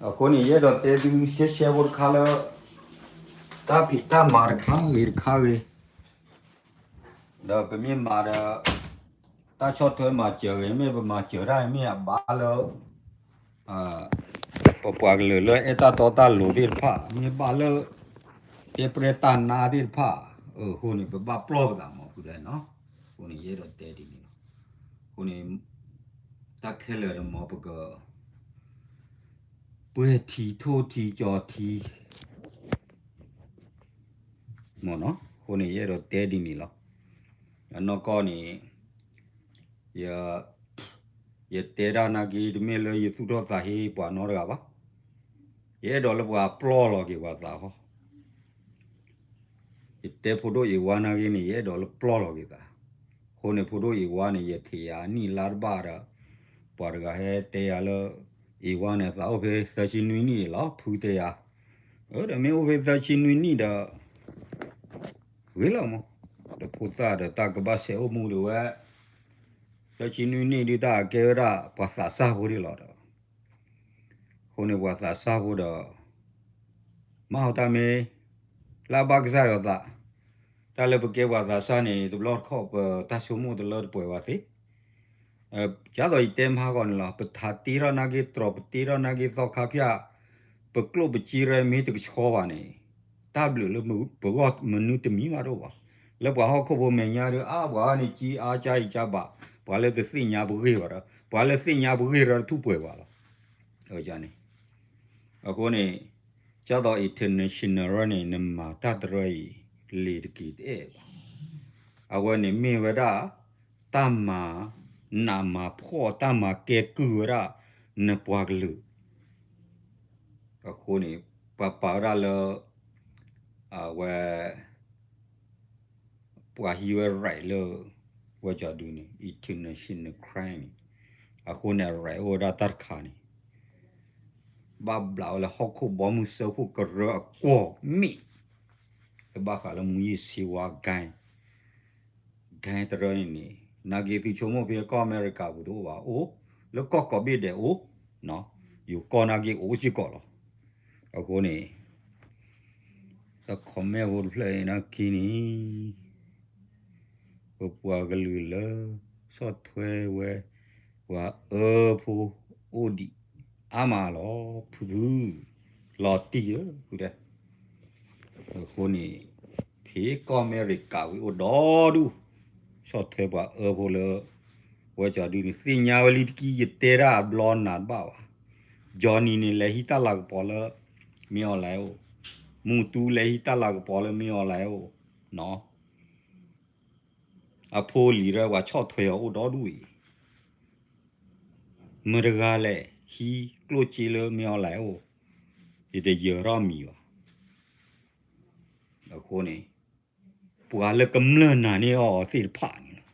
အဃိန့ၣ် ယအဲၣ်ဒိးတဲသုရှဲရှဲဖိတခါလၢ တၢ်ဖံးတၢ်မၤတခါဂ့ၤတခါဂ့ၤ ဒီးပမ့ၢ်မၤဒီး တၢ်ဆီၣ်ထွဲမၤစၢၤဂ့ၤ မ့ၢ်ပမၤစၢၤတၢ်မ့ၢ်အဘၣ်လၢ ပပှၤကလုာ်လၢအဲၣ်တၢ်တီတၢ်လိၤသ့ၣ်တဖၣ် မ့ၢ်ဘၣ်လၢ တဲပျဲတၢ်နါသ့ၣ်တဖၣ်, အဃိန့ၣ် ပဘၣ်ပျီၢ်ပသးမ့ၢ်ဖုဒဲနီၤ. အဃိန့ၣ် ယအဲၣ်ဒိးတဲဒ်န့ၣ်လီၤ. အဃိန့ၣ် တၢ်ခဲလၢာ်န့ၣ်မ့ၢ်ပက ပှဲၤထံထိၣ်ထံကၠီထံ မ့ၢ်နီၤ. အဃိန့ၣ် ယအဲၣ်ဒိးတဲဒ်န့ၣ်လီၤ. အနီၢ်ကီၢ်န့ၣ် ယ ယတဲတၢ်နာ်က့ တမ့ၢ်လၢယသူၣ်ထီၣ်သးဟ့ပှၤနီတဂၤဘၣ်. ယအဲၣ်ဒိးလၢပှၤပျီၢ်လီၤက့ၤပှၤသးဃီ. ယတဲဖိဒိၣ်အ့ၣ်ဝါနာ်က့န့ၣ် ယအဲၣ်ဒိးလၢပျီၢ်လီၤက့ၤသး. အဃိန့ၣ် ဖိဒိၣ်အ့ၣ်ဝါန့ၣ် ယထံၣ်ယၤအနံၣ်လါတဘၣ်ဒီး ပှၤတဂၤဟဲတဲယၤလၢ အ့ၣ်ဝါန့ၣ် သးအိၣ်ဖဲသၢဆံနွံနံၣ်န့ၣ်လီၤ ဖုတဲယၤ. အၢ ဒီးမ့ၢ်အိၣ်ဖဲသၢဆံနွံနံၣ်ဒီး ဂ့ၤလီၤမး, ဒီးဖိသၣ်ဒီးတၢ်ကဘၣ်ဆဲးအိၣ်မူဒံးဝဲ, သၢဆံနွံနံၣ်ဒုးတၢ်ကဲဝဲဒၣ် ပှၤသးစၢ်ဖိဒၣ်လီၤဒီး, အဃိန့ၣ် ပှၤသးစၢ်ဖိဒီး မၤဟီၣ်တၢ်မ့ၢ် လၢအဘၣ်ကစၢ်ယွၤသး, တၢ်လၢပကဲပှၤသးစၢ်န့ၣ် တဘျီတခီၣ်ပတၢ်ဆိကမိၣ်တလၢတပှဲၤဘၣ်သ့ ဒ်သိးယတဲမဟါဂီၢ်န့ၣ်လီၤ, ပထးတ့ထီၣ်နာ်က့ တြီၤပတ့ထီၣ်နာ်က့ သီခါဖၠၣ်, ပကျိၣ်ပစ့ရဲမ့ၢ်တကဆှီဘၣ်န့ၣ်, တၢ်ဘျုးလၢပဂီၢ်မနုၤတမံၤမးတအိၣ်ဘၣ်. လၢပှၤဟီၣ်ခိၣ်ဖိမဲာ်ညါဒီး အါ ပှၤအါန့ၣ်ကံအါကါအံၤကါဘၣ်, ပှၤလၢတသ့ၣ်ညါပဂ့ၢ်ဘၣ်ဒီး ပှၤလၢသ့ၣ်ညါပဂ့ၢ်ဒီးတထူၣ်ပှဲၤဘၣ်လီၤ. န့ၣ် အဃိန့ၣ် ဒ်သိး international န့ၣ် နမၤတၢ်တရၢအံၤ လ့ၤတက့ၤတအဲၣ်ဘၣ်. အဝဲန့ၣ်မ့ၢ်ဝဲဒၣ် တၢ်မၤ နးမၤဖှီၣ် တၢ်မၤကဲကုၢ်ဝဲဒၣ် နပှၤကလုာ် အဃိန့ၣ် ပှၤပာ်ဝဲဒၣ်လၢ အဝဲ ပှၤဟံးဝဲ right လၢ ဝဲကၠီဒုန့ၣ် international crime န့ၣ်, အဃိန့ၣ် right အိၣ်ဝဲဒၣ်တၢ်တခါန့ၣ် ဘၣ်ဘျးဝဲလၢဟီၣ်ခိၣ်ဘီမုၢ်စၢဖှိၣ်ကရၢအကွီၢ်မ့ၣ်, လၢဘၣ်ဃးလၢမူးယစ်ဆေးဝါး gang, gang တရၢန့ၣ်န့ၣ် နာ်က့သုဆိကမိၣ်ဖဲကီၢ်အမဲရကၤပူၤတအိၣ်ဘၣ်, အိၣ်လၢကီၢ်ကိးဘ့ၣ်ဒဲးအိၣ်, ယိၤကီၢ်နာ်က့အိၣ်စ့ၢ်ကီးလီၤ. အဃိန့ၣ် တၢ် comment ဖိတဖျၢၣ်အံၤနာ်က့န့ၣ် ပပှၤကလုာ်လၢ ဆီၣ်ထွဲဝဲ ပှၤအၢဖိအိၣ်ဒံးအါမးလီၤ ဖုဖု, လီၤတံၢ်လၢဖုတဲ. အဃိန့ၣ် ဖဲကီၢ်အမဲရကၤဝံၤအိၣ်ဒီဒူၣ်, ဆီၣ်ထွဲပှၤအၢဖိလၢ ဝဲကၠီဒုန့ၣ် သ့ၣ်ညါဝဲလံတကံၢ် ယတဲတၢ်အဘျီနၤတဘၣ်ဘၣ်. Johnny န့ၣ် လဲၤဟံးတၢ်လၤကပီၤလၢ မင်းအောင်လှိုင် အိၣ်, မူတူ လဲၤဟံးတၢ်လၤကပီၤလၢ မင်းအောင်လှိုင် အိၣ်, အဖိလံၤရဲ ပှၤဆီၣ်ထွဲအီၤအိၣ်ဒီဒူၣ်အံၤ, မတၤတဂၤလဲၣ် ဟံးကျိၣ်စ့လၢ မင်းအောင်လှိုင် အိၣ်, ယတယၢၤထီၣ်မံၤဘၣ်. အဃိန့ၣ် ပှၤလၢကမျၢၢ်နာ်န့ၢ်အီၤသ့ၣ်တဖၣ်န့ၣ်လီၤ.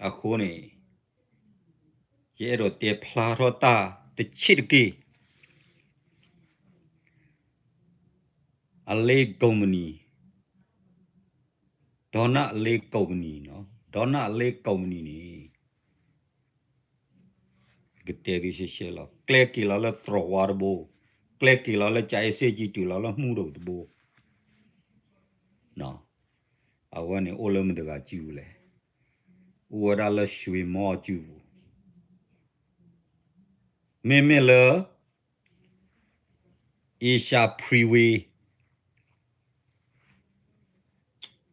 အဃိန့ၣ် ယအဲၣ်ဒိးတဲဖျါထီၣ်တၢ်တဆံးတက့ၢ်. အလ့ကိးမနံၤ, ဒီနၣ်အလ့ကိးမနံၤနီၤ, ဒီနၣ်အလ့ကိးမနံၤန့ၣ် ကတဲသုရှဲရှဲလီၤ. ကျဲက့ၤလီၤလၢသရိာ်ဝါတဘိ, ကျဲက့ၤလီၤလၢကၠၤအ့စ့ကံတုၤလီၤလၢမူဒိၣ်တဘိ. အဝဲန့ၣ်အိၣ်လၢမတၤတဂၤစုပူၤလဲၣ်. အိၣ်ဝဲဒၣ်လၢ ရွှေမော အစုပူၤ, မ့မ့ၢ်လၢ Asia Freeway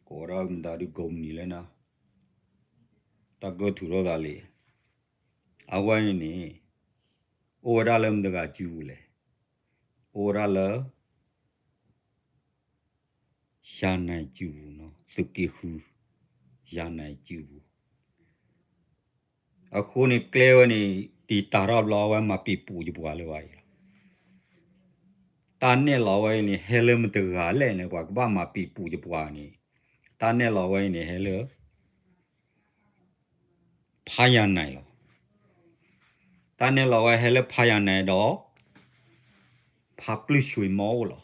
ကိးဝဲဒၣ်မတၤဒုကိးမနံၤလဲၣ်နၤ, တၢ်ကၢထူးထီၣ်သးလံ. အဝဲန့ၣ်န့ၣ် အိၣ်ဝဲဒၣ်လၢမတၤတဂၤစုပူၤလဲၣ်. အိၣ်ဝဲဒၣ်လၢ ယၤနၤစုပူၤနီၤ, သုးက့ဃု ယၤနၤစုပူၤ. အဃိန့ၣ်ကျဲဝဲန့ၣ် တံာ်တာ်ထီၣ်ဘျီ အဝဲမၤပံာ်ပူၤယပှၤလၢၤဘၣ်အံၤလီၤ. တၢ်နဲၣ်လီၤဝဲအံၤန့ၣ် ဟဲလၢမတၤတဂၤလဲၣ်န့ၣ် ပှၤကဘၣ်မၤပံာ်ပူၤယပှၤန့ၣ် တၢ်နဲၣ်လီၤဝဲအံၤန့ၣ် ဟဲလၢ ဖါယၤနၤလီၤ. တၢ်နဲၣ်လီၤဝဲဟဲလၢဖါယၤနၤဒီး ဖါပျုၢ် ရွှေမော အိၣ်လီၤ.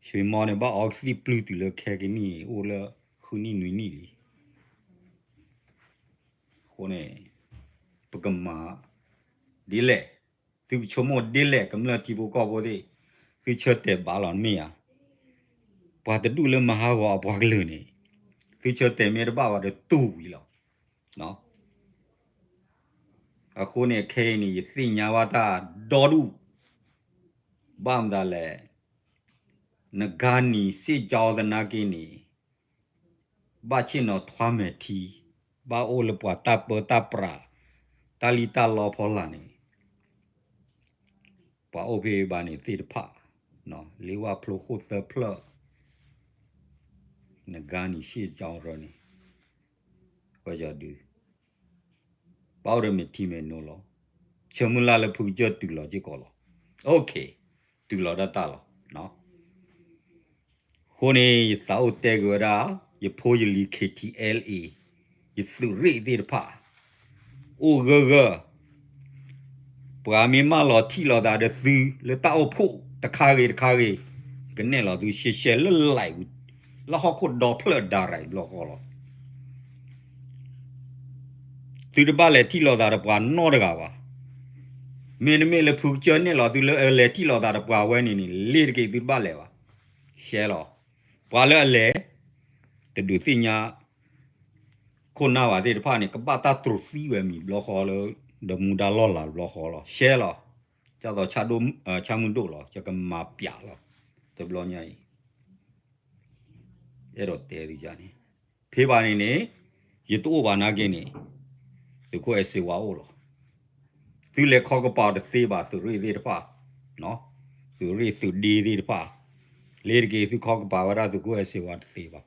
ရွှေမော န့ၣ် ဘၣ်အီကသံၣ်ပျုၢ်တုၤလၢခဲကနံၣ် အိၣ်လၢဃုနံၣ်နွံနံၣ်လံ. အဃိန့ၣ် ပကမၤဒ်လဲၣ်, သုကဆိကမိၣ်ဒ်လဲၣ် ကမျၢၢ်ထံဖိကီၢ်ဖိသ့ၣ်, သုဆၢတဲာ်ဘၣ်လီၤမ့ၢ်ဧါ. ပှၤတဒူၣ်လၢမၤဟးဂီၤအပှၤကလုာ်န့ၣ် သုဆၢတဲာ်မ့ၢ်တဘၣ်ဘၣ်ဒီးတူၢ်ဝံၤလီၤ. အဃိန့ၣ် ခဲအံၤန့ၣ် ယသ့ၣ်ညါဘၣ်တၢ်ဒီဒူၣ်, ဘၣ်မတၤလဲၣ်, နဂါနံၤစ့ၣ်ကၠီသနာ်က့န့ၣ် ဘၣ်ဆ့ၣ်နီၤထွါမဲာ်ထံ, ဘၣ်အိၣ်လၢပှၤတၢ်ပၢတၢ်ပြး, တၢ်လံၣ်တၢ်လီဖီလာ်န့ၣ် ပှၤအိၣ်ဖဲဘၣ်န့ၣ်သ့ၣ်တဖၣ်, လ့ဝၢ်ဖျိခိၣ်သၢဖျၢၣ်, နဂါနံၤစ့ၣ်ကၠီရၢန့ၣ်, ဝဲဒုး ဘၣ်အိၣ်ဒီးမဲာ်ထံမဲာ်နိလီၤ. ဆၢမုၢ်လၢ်လၢဖုကစၢၢ်တုၤလီၤစ့ၢ်ကီးလီၤ. အိၣ်ခ့, တုၤလီၤတၢ်တၢ်လီၤ. အဃိန့ၣ် ယသးအိၣ်တဲက့ၤဝဲဒၣ် ယဖိယလံၤ K T L A ယသုးရ့ၣ်သ့ၣ်တဖၣ် အိၣ်ဂၢၢ်ဂၢၢ်, ပှၤမ့ၢ်မၢလီၤထံၣ်လီၤသးဒီးသုလၢတၢ်အိၣ်ဖှိၣ်တခါဂ့ၤတခါဂ့ၤ, ကနဲၣ်လီၤသုရှဲရှဲလၢ live လၢဟီၣ်ခိၣ်ဒီဖျၢၣ်ဒၣ်ရၤဘျီဃီလီၤ. သုတဘၣ်လဲၤထံၣ်လီၤသးဒီးပှၤနီတဂၤဘၣ်. မ့တမ့ၢ်လၢဖုကစၢၢ်နဲၣ်လီၤသုလၢအလဲၤထံၣ်လီၤသးဒီးပှၤဝဲန့ၣ်န့ၣ် လ့ၤတက့ၢ်သုတဘၣ်လဲၤဘၣ်. ရှဲလီၤ. ပှၤလၢအလဲၤ တဒုးသ့ၣ်ညါ ခိၣ်နၢ်ဘၣ်သ့ၣ်တဖၣ်န့ၣ် ကဘၣ်တၢ်တြူးသံဝဲမံၤဘျီဃီလၢ ဒီမူဒါလီၢ်လၤဘျီဃီလီၤ. ရှဲလီၤ. ကၢ်သိးဆၣ်မုၢ်ဒိၣ်လီၤ ယကမၤပျးလီၤ. တဘျီညါအံၤ အဲၣ်ဒိးတဲသုန့ၣ် ဖဲဘၣ်န့ၣ်န့ၣ် ယတအိၣ်ဘၣ်နာ်က့န့ၣ် သုးခိၣ်အဲၣ်စ့ဝါအိၣ်လီၤ. သုလဲၤခီကပၤတသ့ဘၣ် သုးရ့ၣ်သ့ၣ်တဖၣ်, သုးရ့ၣ်သုးဒ့သ့ၣ်တဖၣ်, လ့ၤတက့ၢ်သုခီကပၤဝဲဒၣ်သုးခိၣ်အဲၣ်စ့ဝါတသ့ဘၣ်.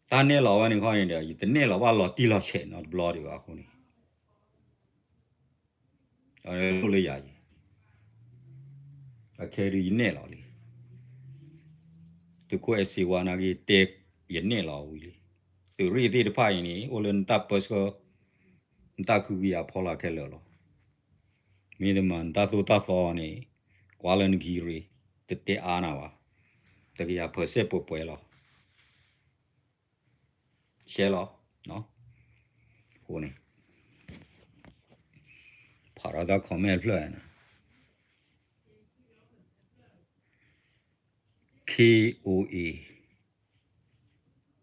တၢ်နဲၣ်လီၤဝဲန့ၣ်ခီန့ၣ်ဒီး ယတနဲၣ်လီၤဘၣ်လီၤတံၢ်လီၤဆဲးနီတဘျီဒံးဘၣ်အဃိန့ၣ် လိၣ်လၢယၤယံၤ, အခဲဒုးယနဲၣ်လီၤလံ. သုးခိၣ်အဲၣ်စ့ဝါနာ်က့တဲ ယနဲၣ်လီၤဝံၤလံ. သုးရ့ၣ်သ့ၣ်တဖၣ်အံၤန့ၣ် အိၣ်လၢနတၢ်ပၢဆှၢ နတၢ်ခုကယာ်ဖီလာ်ခဲလၢာ်လီၤ. မ့တမ့ၢ်နတၢ်သိၣ်တၢ်သီန့ၣ် ကွၢ်လၢနကဟံးရ့ၣ် တတဲအါနၤဘၣ်. တကယၤ percent ပှဲၤပှဲၤလီၤ. ရှဲလီၤ. အဃိန့ၣ် ဖးထီၣ်တၢ် comment ဖျၢၣ်န့ၣ် K O A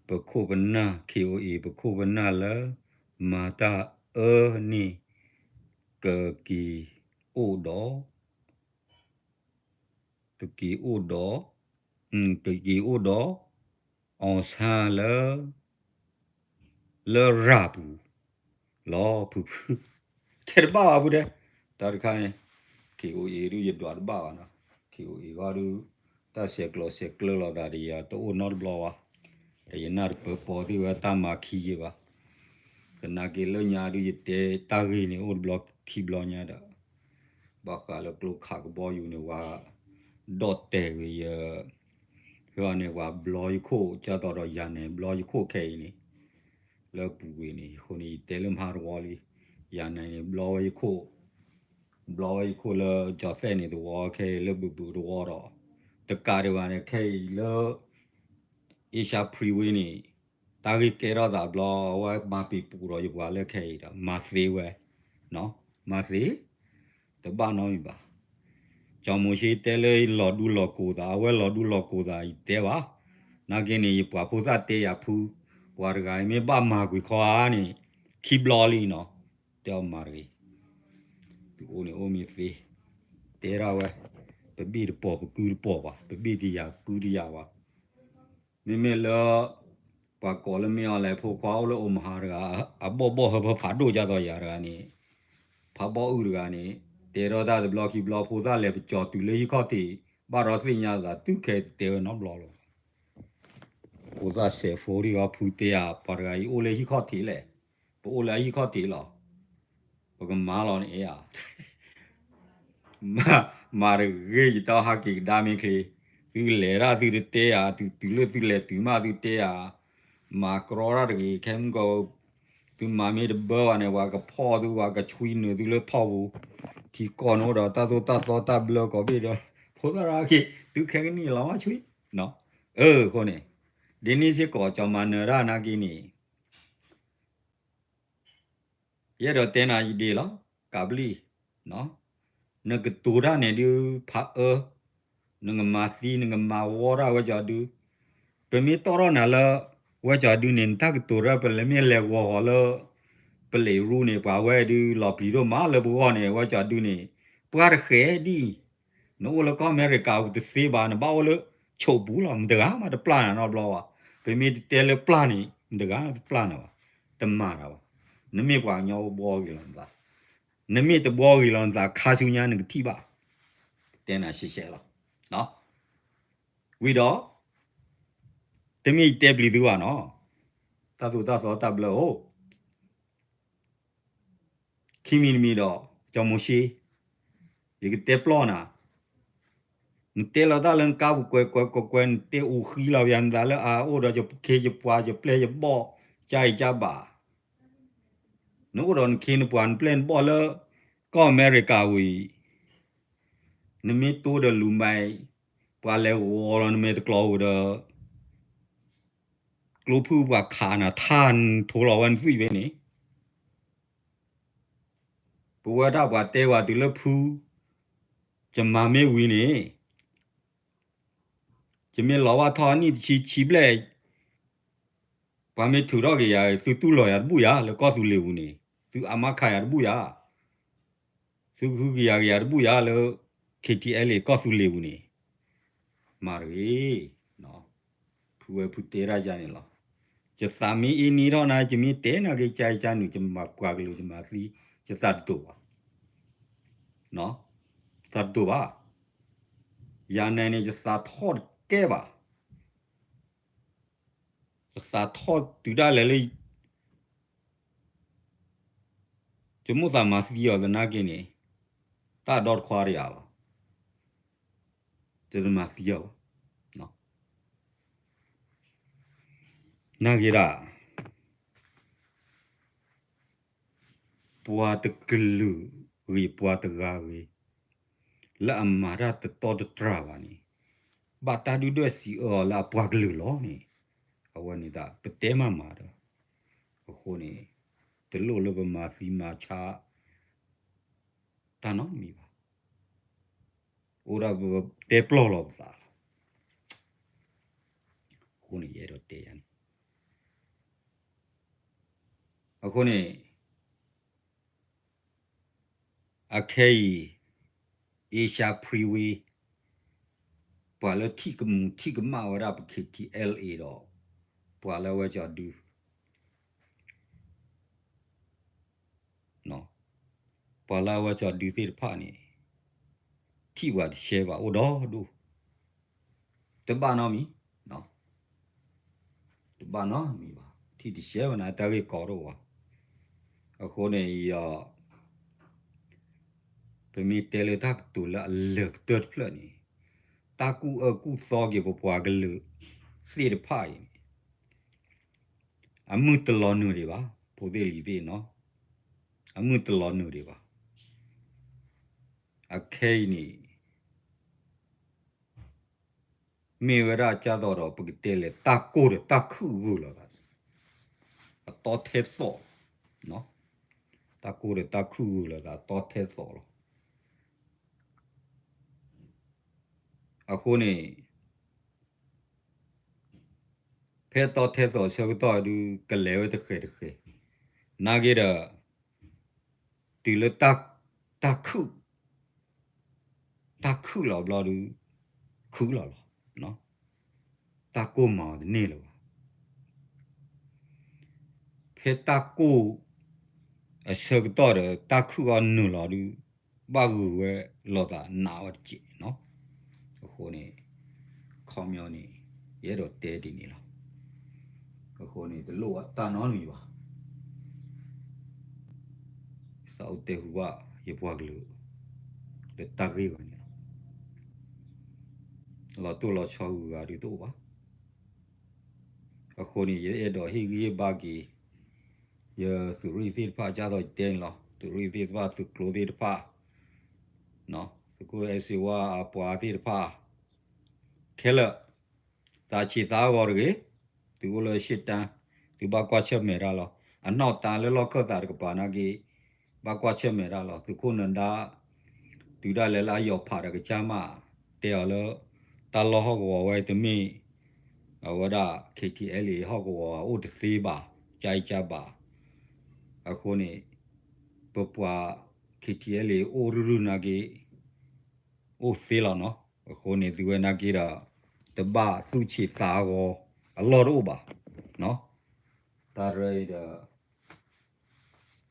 ပခိၣ်ပနၢ် K O A ပခိၣ်ပနၢ်လၢ မၤတၢ်အၢန့ၣ် ကက့ၤအိၣ်ဒီး ကက့ၤအိၣ်ဒီး ကက့ၤအိၣ်ဒီး အီၣ်ဆၣ်လၢ လၢရၤပူၤ လီၤဖုဖု ထဲတဘၣ်ဘၣ်ဖုတဲ တၢ်တခါန့ၣ် K O A ဒုးယဒွးတဘၣ်ဘၣ်နီၤ K O A ဂီၢ်ဒုး တၢ်ဆဲးကျိးဆဲးကျၢလိာ်သးဒီးယၤတအိၣ်နီတဘျီဘၣ် ဒီးယနၢ်တပၢၢ်ပီသ့ၣ်ဝဲတၢ်မၤခံယဲၢ်ဘၣ် သနာ်က့လၢညါဒုးယတဲတၢ်ဂ့ၢ်န့ၣ်အိၣ်တဘျီခံဘျီညါဒီး ဘၣ်ဃးလၢကျိခးကဘီယူၤန့ၣ် ဝၤဒီၣ်တဲာ်ဂ့ၤယ ဖဲအံၤန့ၣ် ပှၤဘျီယခိၣ် ကၢ်သိးဒီးယၤနဲၣ် ဘျီယခိၣ်ခဲအံၤန့ၣ် လၢပူၤကွံာ်န့ၣ် အဃိန့ၣ် ယတဲလၢမဟါတဝီလံ ယၤနဲၣ်န့ၣ် ဘျီဝဲယခိၣ် ဘျီဝဲယခိၣ်လၢကၠီၤသဲၣ်န့ၣ်သဝီ ခဲအံၤလၢဘုးဘုးတဝီဒီး တကးဒံးဘၣ်န့ၣ် ခဲအံၤလၢ Asia Freeway န့ၣ် တၢ်ဂ့ၢ်ကဲထီၣ်သးဘျီ အဝဲမၤပံာ်ပူၤဒီးယပှၤလၢခဲအံၤဒီး မၤသ့ဝဲ မၤသ့ တဘၣ်နီတမံၤဘၣ်. ကၠီၤမိၤၡ့တဲလၢလီၤဒူလီၤကိၤသး အဝဲလီၤဒူလီၤကိၤသး ယတဲဘၣ်. နာ်က့န့ၣ် ယပှၤဖိသၣ်တဲယၤဖု ပှၤတဂၤအံၤမ့ၢ်ဘၣ်မၤကွံာ်ခီဧါန့ၣ် ခံဘျီလံနီၤ တဲအီၤမၤတဂ့ၤ. သုအိၣ်န့ၣ်အိၣ်မ့ၢ်သ့ တဲဒၣ်ဝဲ ပဘ့ၣ်တပီၤပကုတပီၤဘၣ် ပဘ့ၣ်တယာ်ကုတယာ်ဘၣ် မ့မ့ၢ်လၢ ပှၤကိးလၢမ့ၢ် online ဖိခွါအိၣ်လၢ Omaha တဂၤ အဘီၣ်ဘီၣ်ဟၢဖၢဖးဒိၣ်ကၢ်သိးယၤတဂၤန့ၣ် ဖးဘီၣ်အုၣ်တဂၤန့ၣ် တဲထီၣ်တၢ်တဘျီခံဘျီ ဖိသၣ်လဲၤပကၠီၤတုၤလၢဟံၣ်ခီၣ်ထံး ဘၣ်ဒီးသ့ၣ်ညါသး သုခဲတဲဝဲနီတဘျီလီၤ. ဖိသၣ်စဲးဖိဒံးအီၤ ဖုတဲဧါ ပှၤတဂၤအံၤအိၣ်လၢဟံၣ်ခီၣ်ထံးလဲၣ်, ပအိၣ်လၢအဟံၣ်ခီၣ်ထံးလီၤ. ပကမၤလီၤန့ၣ်ဧါ မၤတဂ့ၤ ယတၢ်ဟးက့ၤကဒါမ့ၢ်ချ့, သုလဲၤဒၣ်သုတတဲဧါ, တုၤလၢသုလဲၤတုၤမးသုတဲဧါ, မၤကြီတၢ်တဂ့ၤ ခဲမုၢ်ကီး, သုမၤမ့ၢ်တဘၢဘၣ်န့ၣ် ပှၤကဖီၣ်သု ပှၤကဆွံနုာ်သုလၢထီပူၤ, ထံကီၢ်န့ၣ်အိၣ်ဒီးတၢ်သိၣ်တၢ်သီတၢ်ဘျၢကိးဘ့ၣ်ဒီး ဖိသၣ်ရၣ်က့ၤ သုခဲကနံၣ်လီၤမးဆွံ, အဃိန့ၣ် ဒ်န့ၣ်စ့ၢ်ကီး ကၠီၤမၤနၢၤတၢ်နာ်က့န့ၣ် ယအဲၣ်ဒိးတဲနၤယဒ့လီၤ, ကးဘျံၣ်, နကတိၤတၢ်န့ၣ်ဒုးဖးအၢ, နကမၤသံ နကမၤဝီတၢ်ဝဲကၠီဒု, ပမ့ၢ်တီၣ်ထီၣ်နၤလၢ ဝဲကၠီဒုန့ၣ် နတၢ်ကတိၤတၢ်ပလဲၤမ့ၢ်လဲၤဂီၤဂီၤလၢ ပလံးရူန့ၣ် ပှၤဝဲဒုးလီၤပျံၤဒိၣ်မးလၢပဂီၢ်န့ၣ် ဝဲကၠီဒုန့ၣ် ပှၤတဃဲဒ် နအိၣ်လၢကီၢ်အမဲရကၤပူၤတသ့ဘၣ် နဘၣ်အိၣ်လၢဆိးပူၤလီၤ မတဂၤမးတပျၢ်နၤနီတဘျီဘၣ်, ပမ့ၢ်တတဲလၢပျၢ်န့ၣ် မတဂၤတပျၢ်နၤဘၣ်, တမၤတၢ်ဘၣ်, နမ့ၢ်ပှၤကညီဘှီဂ့ၤလီၤနသး, နမ့ၢ်တဘှီဂ့ၤလီၤနသး ခါဆူညါနကထံၣ်ဘၣ်, တဲနၤရှဲရှဲလီၤ, ဝံၤဒီး တမ့ၢ်ယတဲပျံၤသုဘၣ်နီၤ, တၢ်သိၣ်တၢ်သီတၢ်ဘျၢအိၣ် ခံမံၤတမံၤဒီး ကၠီၤမိၤၡ့, ယကတဲပျီနၤ, နတဲလီၤတၢ်လၢနကါပူၤကွဲးကွဲးကွဲးကွဲး နတဲအူဃံလီၤပယၤနသးလၢအအိၣ်ဒီးယခ့ယပှၤယပျဲၢ်ယဘီၣ် ကၢ်အံၤကၢ်ဘၣ်, နအိၣ်ဒီးနခ့နပှၤနပျဲၢ်နဘီၣ်လၢ ကီၢ်အမဲရကၤဝံၤ နမ့ၢ်တိဒီးလူၤမၤအံၤ ပှၤလဲၤဂီၤလီၤနမဲာ်တကျီၤဧိၤဒီး ကျိဖုၣ်ပှၤခးနၤထါနထိလီၤဝဲနသွံၣ်ဖဲန့ၣ်, ပဝဲဒၣ်ပှၤတဲဝဲတုၤလၢဖု ယမၤမ့ၢ်ဝံၤန့ၣ် ယမ့ၢ်လီၤဘၣ်ထီၣ်အနံၣ်တဆံဆံဘျဲၣ် ပှၤမ့ၢ်ထုးထီၣ်က့ၤယၤ သုတူၢ်လိာ်ယၤတဘူၣ်ယၤ လၢကီၢ်သူလ့ၤပူၤန့ၣ် သုအါမးခးယၤတဘူၣ်ယၤ, သုကဟုကယာ်က့ၤယၤတဘူၣ်ယၤလၢ K T L A ကီၢ်သူလ့ၤပူၤန့ၣ်, မၤတဂ့ၤ, ဖုဝဲဖုတဲတၢ်ယၤန့ၣ်လီၤ. ယသးမ့ၢ်အ့န့ထီၣ်နၤ ယမ့ၢ်တဲနၤက့ၤကၢအံၤကၢနုာ် ယမၤပှၤကလုာ်ယမၤသံ ယသးတဒိၣ်ဘၣ်, သးတဒိၣ်ဘၣ်, ယၤနဲန့ၣ် ယသးထီၣ်တကဲဘၣ် ယသးထီၣ်တုၤဒၣ်လဲာ်လၢ ယမိၣ်သးမၤသံအီၤသနာ်က့န့ၣ် တၢ်ဒီတခွါတယၤလီၤ. ယတမၤသံအီၤဘၣ်. နာ်က့ဒၣ် ပှၤတကလုာ်ဂ့ၤ ပှၤတဂၤဂ့ၤ လၢအမၤတၢ်တတီတတြၢ်ဘၣ်န့ၣ် ဘၣ်တၢ်ဒုၣ်ဒွဲၣ်စံးအၢအီၤလၢအပှၤကလုာ်လီၤန့ၣ်, အဝဲန့ၣ်ဒၣ် ပတဲမၤမၤဒီး, အဃိန့ၣ် တလိၣ်လၢပမၤသံမၤဆါ တၢ်နီတမံၤဘၣ်. အိၣ်ဒၣ်ပတဲပျီၢ်လီၤပသးလီၤ. အဃိန့ၣ် ယအဲၣ်ဒိးတဲယၤန့ၣ်, အဃိန့ၣ် အခဲအံၤ Asia Freeway ပှၤလၢထံၣ်ကမူးထံၣ်ကမၣ်ဝဲဒၣ်ပ K T L A ဒီး ပှၤလၢအဝဲကၠီၤဒု ပှၤလၢအဝဲကၠီၤဒုသ့ၣ်တဖၣ်န့ၣ် ထံၣ်ပှၤတရှဲဘၣ်အိၣ်ဒီဒူၣ်, တဘၣ်နီတမံၤ, တဘၣ်နီတမံၤဘၣ်, ထံၣ်တရှဲဘၣ်န့ၣ် တၢ်ဂ့ၢ်ကီတအိၣ်ဘၣ်. အဃိန့ၣ်ဒီး ပမ့ၢ်တဲလၢတၢ်ကတိၤလၢအလၢာ်ကတၢၢ်တဖျၢၣ်န့ၣ်, တၢ်ကူၣ်အၢကူၣ်သီက့ၤပပှၤကလုာ်သ့ၣ်တဖၣ်အံၤန့ၣ် အမုၢ်တလီၤနုာ်ဒံးဘၣ်, ဖိသ့ၣ်လံၤသ့ၣ်နီၤ, အမုၢ်တလီၤနုာ်ဒံးဘၣ်. အခဲအံၤန့ၣ် မ့ၢ်ဝဲဒၣ်ကၢ်သိးဒီး ပကတဲလဲၣ် တၢ်ကိၢ်ဒီးတၢ်ခုၣ်ဂုာ်လိာ်သး, အတီထဲသိး, တၢ်ကိၢ်ဒီးတၢ်ခုၣ်ဂုာ်လိာ်သး အတီထဲသိးလီၤ. အဃိန့ၣ် ဖဲတီထဲသိးဆၢကတီၢ်ဒုး ကလဲၤဝဲတဃဲၤတဃဲၤ, နာ်က့ဒီး တုၤလၢ တၢ်ခုၣ်, တၢ်ခုၣ်လီၤဘျီဒုး ခုၣ်လီၤလီၤ, တၢ်ကိၢ်မၤအီၤတန့ၢ်လၢၤဘၣ်. ဖဲတၢ်ကိၢ်အဆၢကတီၢ်ဒီး တၢ်ခုၣ်အီၤနုာ်လီၤဒုး ဘၣ်ဂုာ်ဝဲလိာ်သးနးဝဲတက့ၢ်နီၤ. အဃိန့ၣ် ခီပညီန့ၣ် ယအဲၣ်ဒိးတဲဒ်န့ၣ်လီၤ. အဃိန့ၣ် တလိၣ်တၢ်နီတမံၤဘၣ်. သးအိၣ်တဲဟူဘၣ် ယပှၤကလုာ် လၢတၢ်ဂ့ၢ်ဝဲန့ၣ်လီၤ. လီၤတိၢ်လီၤဆီဂုၤဂၤဒုးတအိၣ်ဘၣ်. အဃိန့ၣ် ယအဲၣ်ဒိးဟ့ၣ်ဂံၢ်ဟ့ၣ်ဘါက့ၤ ယသုးရ့ၣ်သ့ၣ်တဖၣ် ကၢ်သိးယတဲန့ၣ်လီၤ. သုးရ့ၣ်သ့ၣ်တဖၣ် သုးကျိၤသ့ၣ်တဖၣ်, သုးခိၣ်အဲၣ်စ့ဝါအပှၤသ့ၣ်တဖၣ် ခဲလၢာ်, သးဆံးသးအဂီၤတဂ့ၤ, သုအိၣ်လၢအရှေ့တန်း, သုဘၣ်ကွၢ်ဆၢၣ်မဲာ်တၢ်လီၤ. အနောက်တိုင်းလၢလီၢ်ခၢၣ်သးတကပၤနာ်က့ ဘၣ်ကွၢ်ဆၢၣ်မဲာ်တၢ်လီၤ. သုးခိၣ်နဒါ တုၤဒၣ်လဲာ်လၢအယီၤဖးဒီးကစၢ်မး တဲအီၤလၢ တၢ်လီၢ်ဟီၣ်ကဝီၤဝဲတမ့ၢ် အဝဲဒၣ် K T L A ဟီၣ်ကဝီၤအိၣ်တသ့ဘၣ်, ကၢ်အံၤကၢ်ဘၣ်. အဃိန့ၣ် ပပှၤ K T L A အိၣ်ရုၢ်ရုၢ်နာ်က့ အိၣ်သ့လီၤနီၤ. အဃိန့ၣ် သုဝဲနာ်က့ဒီး တဘၣ်သူၣ်ဆံးသးအဂီၤအလီၢ်တအိၣ်ဘၣ်. တၢ်ရၢအံၤ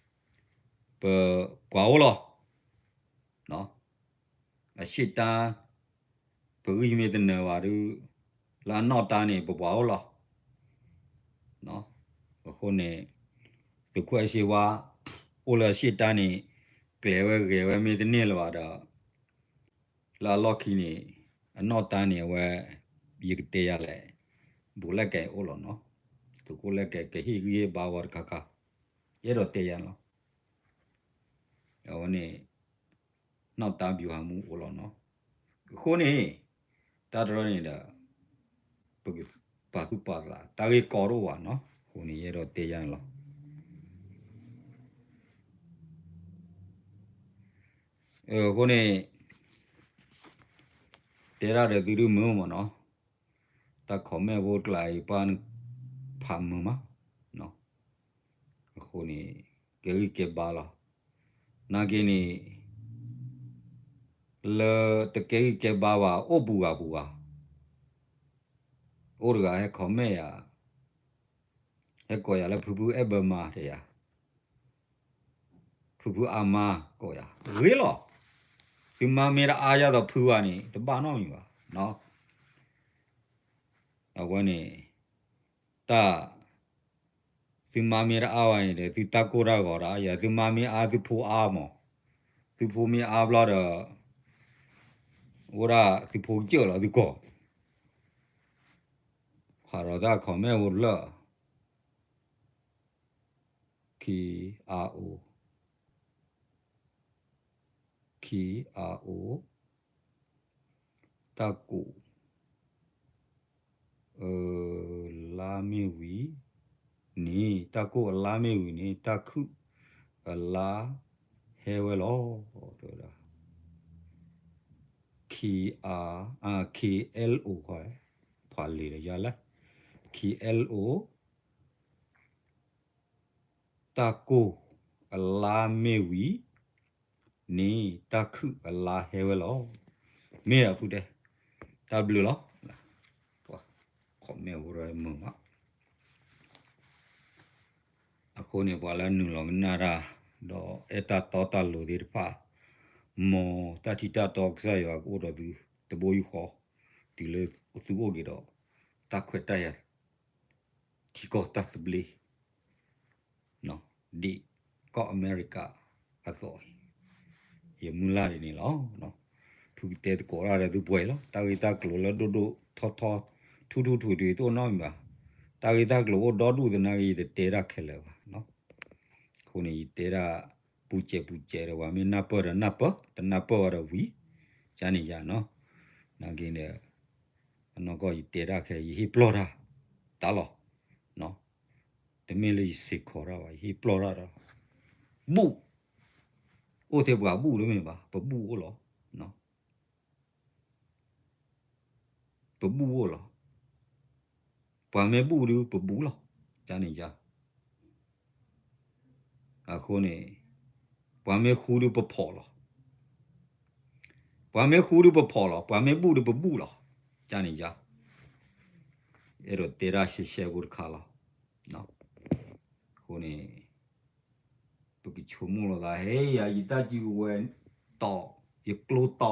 ဒီး ပပှၤအိၣ်လီၤ. အရှေ့တိုင်း ပဂံၢ်မ့ၢ်တနၢၤဘၣ်ဒုး လၢအနောက်တိုင်းန့ၣ် ပပှၤအိၣ်လီၤ. အဃိန့ၣ် သုးခိၣ်အဲၣ်စ့ဝါ အိၣ်လၢအရှေ့တိုင်းန့ၣ် ကျဲၤဝဲဂဲၤဝဲမ့ၢ်တန့ၢ်လၢၤဘၣ်ဒီး လၢအလီၢ်ခံန့ၣ် အနောက်တိုင်းန့ၣ် အဝဲ ယကတဲယၤလဲၣ်, ဘူးလဲၣ်ကဲအိၣ်လီၤနီၤ. သုးခိၣ်လဲၣ်ကဲ ကဟ့ၣ်ဂံၢ်ဟ့ၣ်ဘါဝဲတခါခါ, ယအဲၣ်ဒိးတဲယၤန့ၣ်လီၤ. အဝဲန့ၣ် နောက်တိုင်းဗျူဟာမှူး အိၣ်လီၤနီၤ. အဃိန့ၣ် တၢ်တရၢန့ၣ်ဒီး ပကပာ်သူၣ်ပာ်သး တၢ်ဂ့ၢ်ကီတအိၣ်ဘၣ်နီၤ. အဃိန့ၣ် ယအဲၣ်ဒိးတဲယၤန့ၣ်လီၤ. အဃိန့ၣ် တဲဒၣ်ဒီးသုဒုးမုာ်မးနီၤ, တၢ် comment ဖိတကျါအံၤ ပှၤဖးမုာ်မး, အဃိန့ၣ် ကဲဂံၢ်ကဲဘါလီၤ. နာ်က့န့ၣ် လၢတကဲဂံၢ်ကဲဘါဘၣ် အိၣ်ပူၤဂၤပူၤဂၤ, အိၣ်တဂၤဟဲ comment ယၤ, ဟဲကိးယၤလၢဖုဖုအဲၣ်ဘၢမါတယၤ ဖုဖုအါမါကိးယၤ ဂ့ၤလီၤ. သုမါမ့ၢ်တအါယၤဒီးဖုဘၣ်န့ၣ် တဘၣ်နီတမံၤဘၣ်. အဝဲန့ၣ် တၢ် သုမါမ့ၢ်တအါဘၣ်န့ၣ်ဒီး သုတၢ်ကိၢ်တၢ်ဂီၤတအါယၤ, သုမါမ့ၢ်အါသုဖိအါမး, သုဖိမ့ၢ်အါဘျီဒီး အိၣ်ဒၣ်သုဖိကစၢၢ်လီၤသုကီၢ်, ဖးဒီးတၢ် comment ဖိတဖျၢၣ် K R O, K R O, တၢ်ကိၣ်အလါမ့ၢ်ဝံၤန့ၣ်, တၢ်ကိၣ်အလါမ့ၢ်ဝံၤန့ၣ် တၢ်ခုၣ်အလါဟဲဝဲလီၤ တဲဝဲဒၣ်. K, K L O ခွါ, ဖးလံာ်ဒီးယၤလဲၣ်, K L O, တၢ်ကိၢ်အလါမ့ၢ်ဝံၤန့ၣ် တၢ်ခုၣ်အလါဟဲဝဲလီၤ. မ့ၢ်ဒီးဖုတဲ, တၢ်ဘျုးလီၤ. ပှၤ comment အိၣ်ဒီးမုာ်မး. အဃိန့ၣ် ပှၤလၢနုာ်လီၤကနၣ်တၢ် ဒီးအဲၣ်တၢ်တီတၢ်လိၤသ့ၣ်တဖၣ်, မ်တၢ်ထံတၢ်တီကစၢ်ယွၤကအိၣ်ဒီးသု တဘိယူၢ်ဃီ, တုၤလၢသုအိၣ်က့ၤဒီး တၢ်ခွဲးတၢ်ယာ် ထံကီၢ်တၢ်သဘျ့ ဒ်ကီၢ်အမဲရကၤအသိးအံၤ, ယမုၢ်လၢ်ဒ်န့ၣ်လီၤ. ဖုကတဲသကိးတၢ်ဒီးသုပှဲၤလီၤ. တၢ်ဂ့ၢ်တၢ်ကျိၤလၢဒိၣ်ဒိၣ်ထီထီ ထူထူထွံထွံတအိၣ်နီတမံၤဘၣ်. တၢ်ဂ့ၢ်တၢ်ကျိၤအိၣ်ဒီဒူၣ်သနာ်က့ ယတတဲတၢ်ခဲလၢာ်ဘၣ်. အဃိန့ၣ် ယတဲဒၣ်ပူၤစဲးပူၤစဲးဒီး ပှၤမ့ၢ်နၢ်ပၢၢ်ဒီးနၢ်ပၢၢ်, တနၢ်ပၢၢ်ဘၣ်ဒီးဝံၤ, ကန့ၣ်ယါနီၤ. နာ်က့န့ၣ် အနီၢ်ကီၢ်ယတဲတၢ်ခဲ ယဟ့ၣ်ပျီၢ်တၢ် တၢ်လီၤ. တမ့ၢ်လၢယစ့းခီတၢ်ဘၣ်, ယဟ့ၣ်ပျီၢ်တၢ်ဒီး ဘူၣ်, အိၣ်ထဲပှၤဘူၣ်တမ့ၢ်ဘၣ်, ပဘူၣ်အိၣ်လီၤ. ပဘူၣ်အိၣ်လီၤ. ပှၤမ့ၢ်ဘူၣ်ဒုး ပဘူၣ်လီၤ. ကန့ၣ်ယါ အဃိန့ၣ် ပှၤမ့ၢ်ဃူဒုးပဖီၣ်လီၤ. ပှၤမ့ၢ်ဃူဒုးပဖီၣ်လီၤ, ပှၤမ့ၢ်ဘူၣ်ဒုးပဘူၣ်လီၤ. ကန့ၣ်ယါ အဲၣ်ဒိးတဲဒၣ်ရှဲရှဲဖိတခါလီၤ. အဃိန့ၣ် ပကဆိကမိၣ်လိာ်သး ဟဲယၤ ယတၢ်စုကဝဲၤတီၢ်, ယကျိတီၢ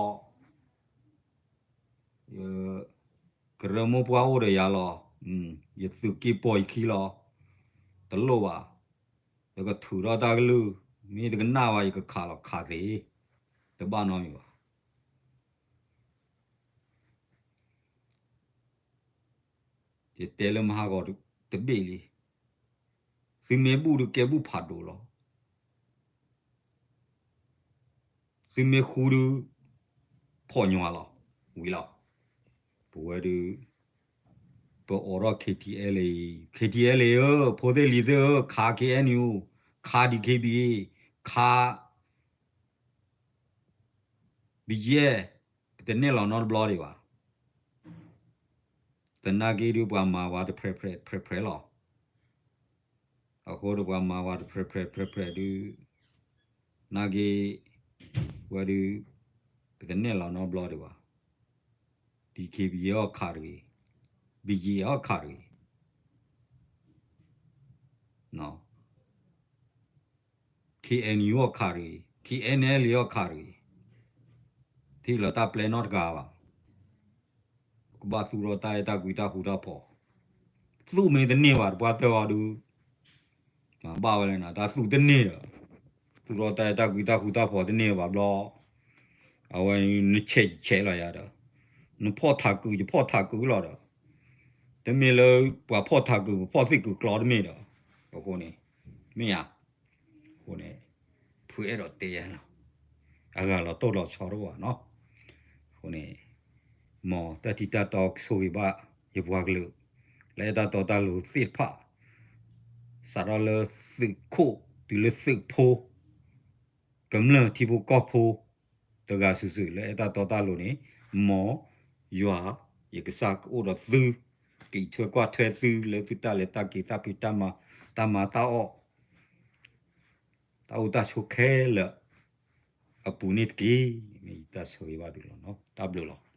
်, ယကရၢမိၢ်ပှၢ်အိၣ်ဒီးယၤလီၤ. ယသုးက့ၤပိာ်ယခံလီၤ. တလိၣ်ဘၣ်. ယကထုးထီၣ်တၢ်ကလုၢ်, မ့ၢ်တကနၣ်ဘၣ် ယကခးလီၤခးသ့, တဘၣ်နီတမံၤဘၣ်. ယတဲလၢမဟါဂီၤတဘ့ၣ်လံ. သုမ့ၢ်ဘူၣ်ဒုးကဲဘူၣ်ဖးဒိၣ်လီၤ. သုမ့ၢ်ဃူဒုး ဖီၣ်ညီလီၤ, ဝံၤလီၤ. ပဝဲဒုး ပအိးထီၣ် K T L A, K T L A ဧၢ, ဖိသ့ၣ်လံၤသ့ၣ်ဧၢ, ခး K N U, ခး D K B A, ခး B G F, ပတန့ၢ်လီၤနီတဘျီဒံးဘၣ်. သနာ်က့ဒုးပှၤမၤဝဲတဖြဲဖြဲဖြဲဖြဲလီၤ. အဃိဒီးပှၤမၤဝဲတဖြဲဖြဲဖြဲဖြဲဒုး နာ်က့ ဝဲဒုး ပတန့ၢ်လီၤနီတဘျီဒံးဘၣ်. D K B A အီၣ်ခးတဂ့ၤ, B G A အီၣ်ခးတဂ့ၤ, K N U အီၣ်ခးတဂ့ၤ, K N L A အီၣ်ခးတဂ့ၤ, ထံၣ်လီၤတၢ်ပျဲနီတဂၤဘၣ်. ကဘၣ်သူၣ်ထီၣ်တၢ်အဲၣ်တၢ်ကွံတၢ်ဃူတၢ်ဖိး, သူၣ်မ့ၢ်တန့ၢ်ဘၣ်တပှၢ်တၢၢ်အီၤဒုး မၤဘၣ်ဝဲလဲၣ်နၤ, တၢ်သူၣ်တန့ၢ်ဒီး သူၣ်ထီၣ်တၢ်အဲၣ်တၢ်ကွံတၢ်ဃူတၢ်ဖိးတန့ၢ်ဘၣ်ဘျီ, အဝဲနဆဲးဆဲးလီၤယၤဒီး နဖီၣ်ထးကုာ်ယဖီၣ်ထးကုာ်လီၤဒီး တမ့ၢ်လၢပှၤဖီၣ်ထးကုာ်ပဖီၣ်သ့ၣ်ကုာ်ကျီတမ့ၢ်ဒီး အဃိန့ၣ် မ့ၢ်ဧါ. အဃိန့ၣ် ဖုအဲၣ်ဒိးတဲယၤလီၤ, အဂၤလီၤတိၢ်လီၤဆီတအိၣ်ဘၣ်နီၤ. အဃိန့ၣ် မ်တၢ်ထံတၢ်တီကဆိၣ်ဂ့ၤဘၣ် ယပှၤကလုာ် လၢအဲၣ်တၢ်တီတၢ်လိၤသ့ၣ်တဖၣ် စးထီၣ်လၢသုးခိၣ်တုၤလၢသုးဖိ ကမျၢၢ်ထံဖိကီၢ်ဖိ တဂၤစုာ်စုာ်လၢအဲၣ်တၢ်တီတၢ်လိၤန့ၣ် မ်ယွၤ ယကစၢ်ကအိၣ်ဒီးသု ကအံးထွဲကွၢ်ထွဲသုလၢသုတၢ်လဲၤတၢ်က့ၤတၢ်ဖံးတၢ်မၤ တၢ်မၤတၢ်အီၣ် တၢ်အိၣ်တၢ်ဆိးခဲလၢာ်အပူၤန့ၣ်တက့ၢ်. မ့ၢ်ယတၢ်ဆိၣ်ဂ့ၤဘၣ်သုလီၤ. တၢ်ဘျုးလီၤ.